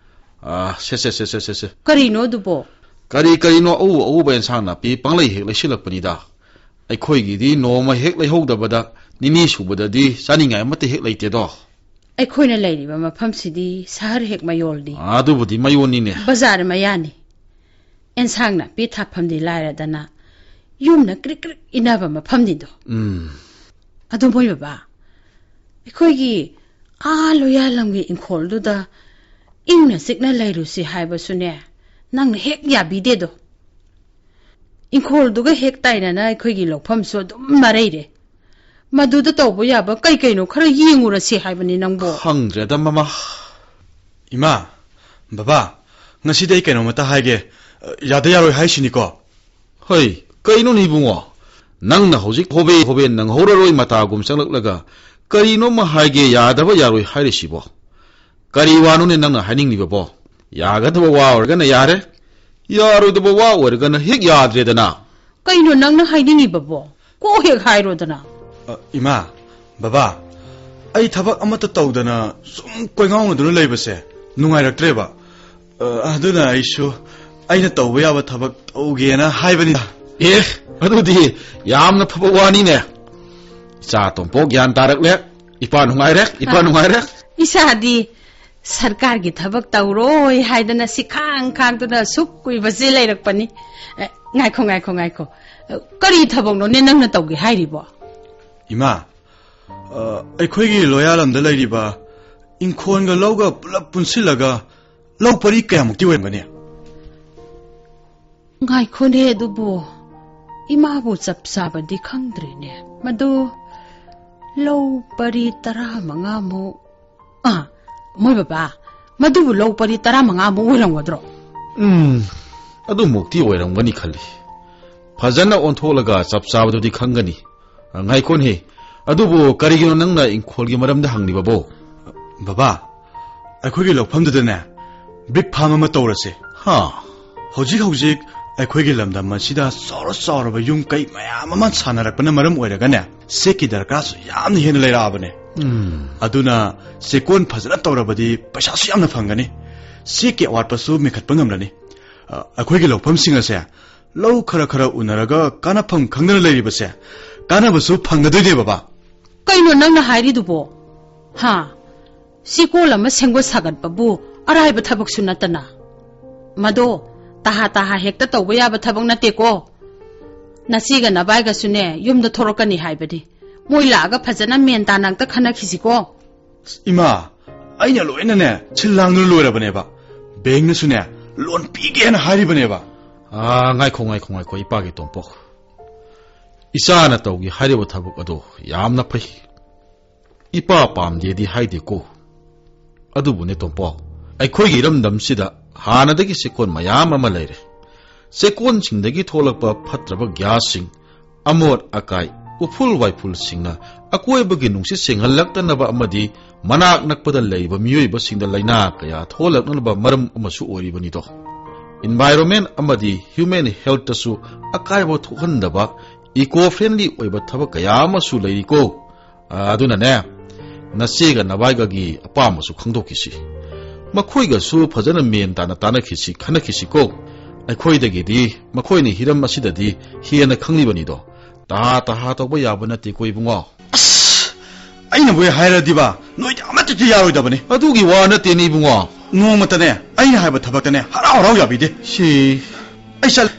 ꯑꯥ, ꯁꯦ, ꯁꯦ, ꯁꯦ, ꯁꯦ, ꯁꯦ, ꯁꯦ꯫ ꯀꯔꯤꯅꯣ ꯑꯗꯨꯕꯣ? ꯀꯔꯤ ꯀꯔꯤꯅꯣ ꯑꯎ ꯑꯎꯕ ꯑꯦꯟꯁꯥꯡ ꯅꯥꯄꯤ ꯄꯪꯂꯩ ꯍꯦꯛ ꯂꯩꯁꯤꯜꯂꯛꯄꯅꯤꯗ꯫ ꯑꯩꯈꯣꯏꯒꯤꯗꯤ ꯅꯣꯡꯃ ꯍꯦꯛ ꯂꯩꯍꯧꯗꯕꯗ ꯅꯤꯅꯤ ꯁꯨꯕꯗꯗꯤ ꯆꯥꯅꯤꯡꯉꯥꯏ ꯑꯃꯠꯇ ꯍꯦꯛ ꯂꯩꯇꯦꯗꯣ꯫ ꯑꯩꯈꯣꯏꯅ ꯂꯩꯔꯤꯕ ꯃꯐꯝꯁꯤꯗꯤ ꯁꯍꯔ ꯍꯦꯛ ꯃꯌꯣꯜꯅꯤ꯫ ꯑꯗꯨꯕꯨꯗꯤ ꯃꯌꯣꯜꯅꯤꯅꯦ꯫ ꯕꯖꯥꯔ ꯃꯌꯥꯅꯤ꯫ ꯑꯦꯟꯁꯥꯡ ꯅꯥꯄꯤ ꯊꯥꯐꯝꯗꯤ ꯂꯥꯏꯔꯗꯅ, ꯌꯨꯝꯅ ꯀ꯭ꯔꯤꯛ ꯀ꯭ꯔꯤꯛ ꯏꯟꯅꯕ ꯃꯐꯝꯅꯤꯗꯣ꯫ ꯎꯝ꯫ ꯑꯗꯨ ꯃꯣꯏ ꯕꯕꯥ, ꯑꯩꯈꯣꯏꯒꯤ ꯑꯥ ꯂꯣꯌꯥꯂꯝꯒꯤ ꯏꯪꯈꯣꯜꯗꯨꯗ ꯏꯪꯅ ꯆꯤꯛꯅ ꯂꯩꯔꯨꯁꯤ ꯍꯥꯏꯕꯁꯨꯅꯦ, ꯅꯪꯅ ꯍꯦꯛ ꯌꯥꯕꯤꯗꯦꯗꯣ꯫ ꯏꯪꯈꯣꯜꯗꯨꯒ ꯍꯦꯛ ꯇꯥꯏꯅꯅ ꯑꯩꯈꯣꯏꯒꯤ ꯂꯧꯐꯝꯁꯨ ꯑꯗꯨꯝ ꯃꯔꯩꯔꯦ꯫ ꯃꯗꯨꯗ ꯇꯧꯕ ꯌꯥꯕ ꯀꯩ ꯀꯩꯅꯣ ꯈꯔ ꯌꯦꯡꯉꯨꯔꯁꯤ ꯍꯥꯏꯕꯅꯤ ꯅꯪꯕꯣ꯫ ꯈꯪꯗ꯭ꯔꯦꯗ, ꯃꯃꯥ꯫ ꯏꯃꯥ, ꯕꯕꯥ, ꯉꯁꯤꯗꯤ ꯑꯩ ꯀꯩꯅꯣꯝꯃꯇ ꯍꯥꯏꯒꯦ꯫ ꯌꯥꯗ ꯌꯥꯔꯣꯏ ꯍꯥꯏꯁꯤꯅꯤꯀꯣ? ꯍꯩ, ꯀꯩꯅꯣꯅꯦ ꯏꯕꯨꯡꯉꯣ? ꯅꯪꯅ ꯍꯧꯖꯤꯛ ꯍꯣꯕꯦ ꯍꯣꯕꯦ ꯅꯪꯍꯧꯔꯔꯣꯏ ꯃꯇꯥꯒꯨꯝ ꯆꯪꯂꯛꯂꯒ ꯀꯔꯤꯅꯣꯝꯃ ꯍꯥꯏꯒꯦ, ꯌꯥꯗꯕ ꯌꯥꯔꯣꯏ ꯍꯥꯏꯔꯤꯁꯤꯕꯣ? ꯀꯔꯤ ꯋꯥꯅꯣꯅꯦ ꯅꯪꯅ ꯍꯥꯏꯅꯤꯡꯂꯤꯕꯕꯣ? ꯌꯥꯒꯗꯕ ꯋꯥ ꯑꯣꯏꯔꯒꯅ ꯌꯥꯔꯦ, ꯌꯥꯔꯣꯏꯗꯕ ꯋꯥ ꯑꯣꯏꯔꯒꯅ ꯍꯦꯛ ꯌꯥꯗ꯭ꯔꯦꯗꯅ꯫ ꯀꯩꯅꯣ ꯅꯪꯅ ꯍꯥꯏꯅꯤꯡꯉꯤꯕꯕꯣ? ꯀꯣꯛ ꯍꯦꯛ ꯍꯥꯏꯔꯣꯗꯅ꯫ ꯑ, ꯏꯃꯥ, ꯕꯕꯥ, ꯑꯩ ꯊꯕꯛ ꯑꯃꯠꯇ ꯇꯧꯗꯅ ꯁꯨꯝ ꯀꯣꯏꯉꯥꯎꯅꯗꯨꯅ ꯂꯩꯕꯁꯦ ꯅꯨꯡꯉꯥꯏꯔꯛꯇ꯭ꯔꯦꯕ꯫ ꯑ, ꯑꯗꯨꯅ ꯑꯩꯁꯨ ꯑꯩꯅ ꯇꯧꯕ ꯌꯥꯕ ꯊꯕꯛ ꯇꯧꯒꯦꯅ ꯍꯥꯏꯕꯅꯤꯗ꯫ ꯑꯦ, ꯑꯗꯨꯗꯤ ꯌꯥꯝꯅ ꯐꯕ ꯋꯥꯅꯤꯅꯦ꯫ ꯏꯆꯥ ꯇꯣꯝꯄꯣꯛ ꯒ꯭ꯌꯥꯟ ꯇꯥꯔꯛꯂꯦ꯫ ꯏꯄꯥ ꯅꯨꯡꯉꯥꯏꯔꯦ, ꯏꯄꯥ ꯅꯨꯡꯉꯥꯏꯔꯦ꯫ ꯏꯁꯥꯗꯤ ꯁꯔꯀꯥꯔꯒꯤ ꯊꯕꯛ ꯇꯧꯔꯣꯏ ꯍꯥꯏꯗꯅ ꯁꯤ ꯈꯥꯡ ꯈꯥꯡꯗꯨꯅ ꯁꯨꯛ ꯀꯨꯏꯕꯁꯦ ꯂꯩꯔꯛꯄꯅꯤ꯫ ꯑꯦ, ꯉꯥꯏꯈꯣ, ꯉꯥꯏꯈꯣ, ꯉꯥꯏꯈꯣ꯫ ꯑ, ꯀꯔꯤ ꯊꯕꯛꯅꯣꯅꯦ ꯅꯪꯅ ꯇꯧꯒꯦ ꯍꯥꯏꯔꯤꯕꯣ? ꯏꯃꯥ, ꯑ, ꯑꯩꯈꯣꯏꯒꯤ ꯂꯣꯌꯥꯂꯝꯗ ꯂꯩꯔꯤꯕ ꯏꯪꯈꯣꯜꯒ ꯂꯧꯒ ꯄꯨꯂꯞ ꯄꯨꯟꯁꯤꯜꯂꯒ ꯂꯧ ꯄꯔꯤ ꯀꯌꯥꯃꯨꯛꯇꯤ ꯑꯣꯏꯔꯝꯒꯅꯤ? ꯉꯥꯏꯈꯣꯅꯦ, ꯑꯗꯨꯕꯨ ꯏꯃꯥꯕꯨ ꯆꯞ ꯆꯥꯕꯗꯤ ꯈꯪꯗ꯭ꯔꯤꯅꯦ꯫ ꯃꯗꯨ ꯂꯧ ꯄꯔꯤ ꯇꯔꯥꯃꯉꯥꯃꯨꯛ꯫ ꯑꯥ, ꯃꯣꯏ ꯕꯕꯥ, ꯃꯗꯨꯕꯨ ꯂꯧ ꯄꯔꯤ ꯇꯔꯥꯃꯉꯥꯃꯨꯛ ꯑꯣꯏꯔꯝꯒꯗ꯭ꯔꯣ? ꯎꯝ, ꯑꯗꯨꯃꯨꯛꯇꯤ ꯑꯣꯏꯔꯝꯒꯅꯤ ꯈꯜꯂꯤ꯫ ꯐꯖꯅ ꯑꯣꯟꯊꯣꯛꯂꯒ ꯆꯞ ꯆꯥꯕꯗꯨꯗꯤ ꯈꯪꯒꯅꯤ꯫ ꯑ, ꯉꯥꯏꯈꯣꯅꯦ꯫ ꯑꯗꯨꯕꯨ ꯀꯔꯤꯒꯤꯅꯣ ꯅꯪꯅ ꯏꯪꯈꯣꯜꯒꯤ ꯃꯔꯝꯗ ꯍꯪꯂꯤꯕꯕꯣ? ꯕꯕꯥ, ꯑꯩꯈꯣꯏꯒꯤ ꯂꯧꯐꯝꯗꯨꯗꯅꯦ ꯕ꯭ꯔꯤꯛ ꯐꯥꯝ ꯑꯃ ꯇꯧꯔꯁꯦ꯫ ꯍꯥ꯫ ꯍꯧꯖꯤꯛ ꯍꯧꯖꯤꯛ ꯑꯩꯈꯣꯏꯒꯤ ꯂꯝꯗꯝ ꯑꯁꯤꯗ ꯆꯥꯎꯔ ꯆꯥꯎꯔꯕ ꯌꯨꯝ ꯀꯩ ꯃꯌꯥꯝ ꯑꯃ ꯁꯥꯟꯅꯔꯛꯄꯅ ꯃꯔꯝ ꯑꯣꯏꯔꯒꯅꯦ, ꯆꯦꯛꯀꯤ ꯗꯔꯀꯥꯔꯁꯨ ꯌꯥꯝꯅ ꯍꯦꯟꯅ ꯂꯩꯔꯛꯑꯕꯅꯦ꯫ ꯎꯝ꯫ ꯑꯗꯨꯅ ꯆꯦꯛꯀꯣꯟ ꯐꯖꯅ ꯇꯧꯔꯕꯗꯤ ꯄꯩꯁꯥꯁꯨ ꯌꯥꯝꯅ ꯐꯪꯒꯅꯤ꯫ ꯆꯦꯛꯀꯤ ꯑꯋꯥꯠꯄꯁꯨ ꯃꯦꯟꯈꯠꯄ ꯉꯝꯂꯅꯤ꯫ ꯑ, ꯑꯩꯈꯣꯏꯒꯤ ꯂꯧꯐꯝꯁꯤꯡ ꯑꯁꯦ ꯂꯧ ꯈꯔ ꯈꯔ ꯎꯅꯔꯒ ꯀꯥꯟꯅꯐꯝ ꯈꯪꯗꯅ ꯂꯩꯔꯤꯕꯁꯦ ꯀꯥꯟꯅꯕꯁꯨ ꯐꯪꯒꯗꯣꯏꯅꯦ, ꯕꯕꯥ꯫ ꯀꯩꯅꯣ ꯅꯪꯅ ꯍꯥꯏꯔꯤꯗꯨꯕꯣ? ꯍꯥ? ꯆꯦꯛꯀꯣꯟ ꯑꯃ ꯁꯦꯝꯒꯠ ꯁꯥꯒꯠꯄꯕꯨ ꯑꯔꯥꯏꯕ ꯊꯕꯛꯁꯨ ꯅꯠꯇꯅ꯫ ꯃꯗꯣ ꯇꯍꯥ ꯇꯍꯥ ꯍꯦꯛꯇ ꯇꯧꯕ ꯌꯥꯕ ꯊꯕꯛ ꯅꯠꯇꯦꯀꯣ꯫ ꯅꯆꯦꯒ ꯅꯕꯥꯏꯒꯁꯨꯅꯦ, ꯌꯨꯝꯗ ꯊꯣꯔꯛꯀꯅꯤ ꯍꯥꯏꯕꯗꯤ꯫ ꯃꯣꯏ ꯂꯥꯛꯑꯒ ꯐꯖꯅ ꯃꯦꯟ ꯇꯥꯅ ꯑꯝꯇ ꯈꯟꯅꯈꯤꯁꯤꯀꯣ꯫ ꯏꯃꯥ, ꯑꯩꯅ ꯂꯣꯏꯅꯅꯦ ꯁꯤꯜ ꯂꯥꯡꯗꯨꯅ ꯂꯣꯏꯔꯕꯅꯦꯕ꯫ ꯕꯦꯡꯅꯁꯨꯅꯦ ꯂꯣꯟ ꯄꯤꯒꯦꯅ ꯍꯥꯏꯔꯤꯕꯅꯦꯕ꯫ ꯑꯥ, ꯉꯥꯏꯈꯣ, ꯉꯥꯏꯈꯣ, ꯉꯥꯏꯈꯣ, ꯏꯄꯥꯒꯤ ꯇꯣꯝꯄꯣꯛ꯫ ꯏꯆꯥꯅ ꯇꯧꯒꯦ ꯍꯥꯏꯔꯤꯕ ꯊꯕꯛ ꯑꯗꯣ ꯌꯥꯝꯅ ꯐꯩ꯫ ꯏꯄꯥ ꯄꯥꯝꯗꯦꯗꯤ ꯍꯥꯏꯗꯦꯀꯣ꯫ ꯑꯗꯨꯕꯨꯅꯦ ꯇꯣꯝꯄꯣꯛ, ꯑꯩꯈꯣꯏꯒꯤ ꯏꯔꯝꯗꯝꯁꯤꯗ ꯍꯥꯟꯅꯗꯒꯤ ꯆꯦꯛꯀꯣꯟ ꯃꯌꯥꯝ ꯑꯃ ꯂꯩꯔꯦ꯫ ꯆꯦꯛꯀꯣꯟꯁꯤꯡꯗꯒꯤ ꯊꯣꯛꯂꯛꯄ ꯐꯠꯇ꯭ꯔꯕ ꯒ꯭ꯌꯥꯁꯁꯤꯡ, ꯑꯃꯣꯠ ꯑꯀꯥꯏ, ꯎꯐꯨꯜ ꯋꯥꯏꯐꯨꯜꯁꯤꯡꯅ ꯑꯀꯣꯏꯕꯒꯤ ꯅꯨꯡꯁꯤꯠ ꯁꯦꯡꯍꯜꯂꯛꯇꯅꯕ ꯑꯃꯗꯤ ꯃꯅꯥꯛ ꯅꯛꯄꯗ ꯂꯩꯕ ꯃꯤꯑꯣꯏꯕꯁꯤꯡꯗ ꯂꯥꯏꯅꯥ ꯀꯌꯥ ꯊꯣꯛꯍꯜꯂꯛꯅꯕ ꯃꯔꯝ ꯑꯃꯁꯨ ꯑꯣꯏꯔꯤꯕꯅꯤꯗꯣ꯫ Environment ꯑꯃꯗꯤ human healthꯇꯁꯨ ꯑꯀꯥꯏꯕ ꯊꯣꯛꯍꯟꯗꯕ, eco friendly ꯑꯣꯏꯕ ꯊꯕꯛ ꯀꯌꯥ ꯑꯃꯁꯨ ꯂꯩꯔꯤꯀꯣ꯫ ꯑ, ꯑꯗꯨꯅꯅꯦ, ꯅꯆꯦꯒ ꯅꯕꯥꯏꯒꯒꯤ ꯑꯄꯥꯝꯕꯁꯨ ꯈꯪꯗꯣꯛꯈꯤꯁꯤ꯫ ꯃꯈꯣꯏꯒꯁꯨ ꯐꯖꯅ ꯃꯦꯟ ꯇꯥꯅ ꯇꯥꯟꯅꯈꯤꯁꯤ, ꯈꯟꯅꯈꯤꯁꯤꯀꯣ꯫ ꯑꯩꯈꯣꯏꯗꯒꯤꯗꯤ ꯃꯈꯣꯏꯅ ꯍꯤꯔꯝ ꯑꯁꯤꯗꯗꯤ ꯍꯦꯟꯅ ꯈꯪꯂꯤꯕꯅꯤꯗꯣ꯫ ꯇꯍꯥ ꯇꯍꯥ ꯇꯧꯕ ꯌꯥꯕ ꯅꯠꯇꯦꯀꯣ, ꯏꯕꯨꯡꯉꯣ꯫ ꯑꯁ, ꯑꯩꯅꯕꯨ ꯍꯦꯛ ꯍꯥꯏꯔꯗꯤꯕ, ꯅꯣꯏꯗꯤ ꯑꯃꯠꯇꯗꯤ ꯌꯥꯔꯣꯏꯗꯕꯅꯤ꯫ ꯑꯗꯨꯒꯤ ꯋꯥ ꯅꯠꯇꯦꯅꯦ, ꯏꯕꯨꯡꯉꯣ꯫ ꯅꯣꯡꯃꯇꯅꯦ, ꯑꯩꯅ ꯍꯥꯏꯕ ꯊꯕꯛꯇꯅꯦ, ꯍꯔꯥꯎ ꯍꯔꯥꯎ ꯌꯥꯕꯤꯗꯦ꯫ ꯁꯤ ꯑꯩ ꯆꯠ-,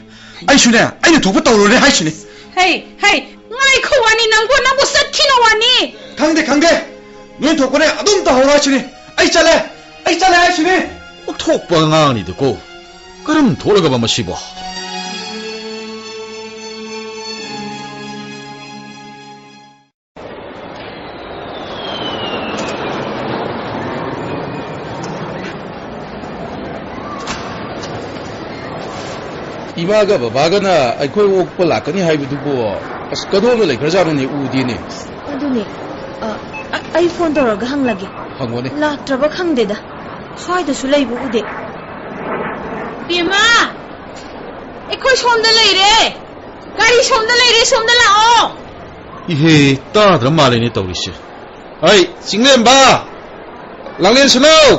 ꯑꯩꯁꯨꯅꯦ, ꯑꯩꯅ ꯊꯣꯛꯄ ꯇꯧꯔꯨꯔꯦ ꯍꯥꯏꯁꯤꯅꯤ꯫ ꯍꯩ, ꯍꯩ, ꯉꯥꯏꯈꯣ ꯋꯥꯅꯤ, ꯅꯪꯕꯨ, ꯅꯪꯕꯨ ꯆꯠꯈꯤꯅꯣ ꯋꯥꯅꯤ꯫ ꯈꯪꯗꯦ, ꯈꯪꯗꯦ꯫ ꯅꯣꯏ ꯊꯣꯛꯄꯅꯦ ꯑꯗꯨꯝ ꯇꯧꯍꯧꯔꯣ ꯍꯥꯏꯁꯤꯅꯤ꯫ ꯑꯩ ꯆꯠꯂꯦ, ꯑꯩ ꯆꯠꯂꯦ ꯍꯥꯏꯁꯤꯅꯤ꯫ ꯑꯣꯟꯊꯣꯛꯄ ꯑꯉꯥꯡꯅꯤꯗꯀꯣ꯫ ꯀꯔꯝ ꯊꯣꯛꯂꯒꯕ ꯃꯁꯤꯕꯣ? ꯏꯃꯥꯒ ꯕꯕꯥꯒꯅ ꯑꯩꯈꯣꯏ ꯑꯣꯛꯄ ꯂꯥꯛꯀꯅꯤ ꯍꯥꯏꯕꯗꯨꯕꯨ, ꯑꯁ, ꯀꯗꯣꯝꯗ ꯂꯩꯈ꯭ꯔꯖꯥꯠꯅꯣꯅꯦ? ꯎꯗꯦꯅꯦ꯫ ꯑꯗꯨꯅꯦ, ꯑ, ꯑ, ꯑꯩ ꯐꯣꯟ ꯇꯧꯔꯒ ꯍꯪꯂꯒꯦ꯫ ꯍꯪꯉꯣꯅꯦ꯫ ꯂꯥꯛꯇ꯭ꯔꯕ ꯈꯪꯗꯦꯗ, ꯁ꯭ꯋꯥꯏꯗꯁꯨ ꯂꯩꯕ ꯎꯗꯦ꯫ ꯕꯦꯝꯃ, ꯑꯩꯈꯣꯏ ꯁꯣꯝꯗ ꯂꯩꯔꯦ꯫ ꯒꯥꯔꯤ ꯁꯣꯝꯗ ꯂꯩꯔꯦ, ꯁꯣꯝꯗ ꯂꯥꯛꯑꯣ꯫ ꯏꯍꯦ, ꯇꯥꯗ꯭ꯔ ꯃꯥꯜꯂꯦꯅꯦ ꯇꯧꯔꯤꯁꯦ꯫ ꯑꯩ, ꯆꯤꯡꯂꯦꯝꯕ! ꯂꯥꯡꯂꯦꯟ ꯁꯅꯧ!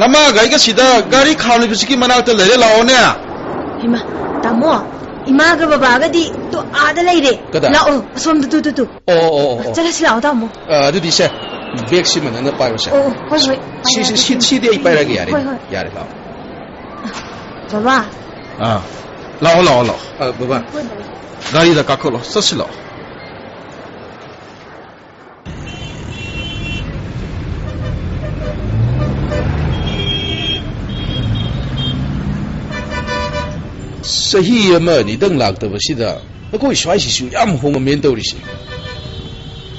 ꯅꯃꯥꯒ ꯑꯩꯒ ꯁꯤꯗ ꯒꯥꯔꯤ ꯈꯥꯝꯂꯤꯕꯁꯤꯒꯤ ꯃꯅꯥꯛꯇ ꯂꯩꯔꯦ, ꯂꯥꯛꯑꯣꯅꯦ꯫ ꯍꯩꯃꯥ, ꯇꯥꯃꯣ, ꯏꯃꯥꯒ ꯕꯕꯥꯒꯗꯤ ꯇꯣ ꯑꯥꯗ ꯂꯩꯔꯦ꯫ ꯀꯗꯥꯏ? ꯂꯥꯛꯑꯣ, ꯑꯁꯣꯝꯗ, ꯇꯨ, ꯇꯨ, ꯇꯨ꯫ ꯑꯣ, ꯑꯣ, ꯑꯣ, ꯑꯣ꯫ ꯆꯠꯂꯁꯤ ꯂꯥꯛꯑꯣ, ꯇꯥꯃꯣ꯫ ꯑ, ꯑꯗꯨꯗꯤ ꯁꯦ, ꯕꯦꯒꯁꯤꯃ ꯅꯪꯅ ꯄꯥꯏꯔꯣꯁꯦ꯫ ꯑꯣ, ꯑꯣ, ꯍꯣꯏ, ꯍꯣꯏ, ꯁꯤ, ꯁꯤ, ꯄꯥꯏꯔꯒꯦ꯫ ꯁꯤ, ꯁꯤꯗꯤ ꯑꯩ ꯄꯥꯏꯔꯒꯦ, ꯌꯥꯔꯦ꯫ ꯍꯣꯏ, ꯍꯣꯏ꯫ ꯌꯥꯔꯦ, ꯂꯥꯛꯑꯣ꯫ ꯕꯕꯥ, ꯑꯥ, ꯂꯥꯛꯑꯣ, ꯂꯥꯛꯑꯣ, ꯂꯥꯛꯑꯣ꯫ ꯑ, ꯕꯕꯥ꯫ ꯒꯥꯔꯤꯗ ꯀꯥꯈꯠꯂꯣ, ꯆꯠꯁꯤꯜꯂꯣ꯫ ꯆꯍꯤ ꯑꯃ ꯑꯅꯤꯗꯪ ꯂꯥꯛꯇꯕꯁꯤꯗ ꯑꯩꯈꯣꯏ ꯁ꯭ꯋꯥꯏꯁꯤꯁꯨ ꯌꯥꯝ ꯍꯣꯡꯉꯝꯃꯦꯅ ꯇꯧꯔꯤꯁꯦ꯫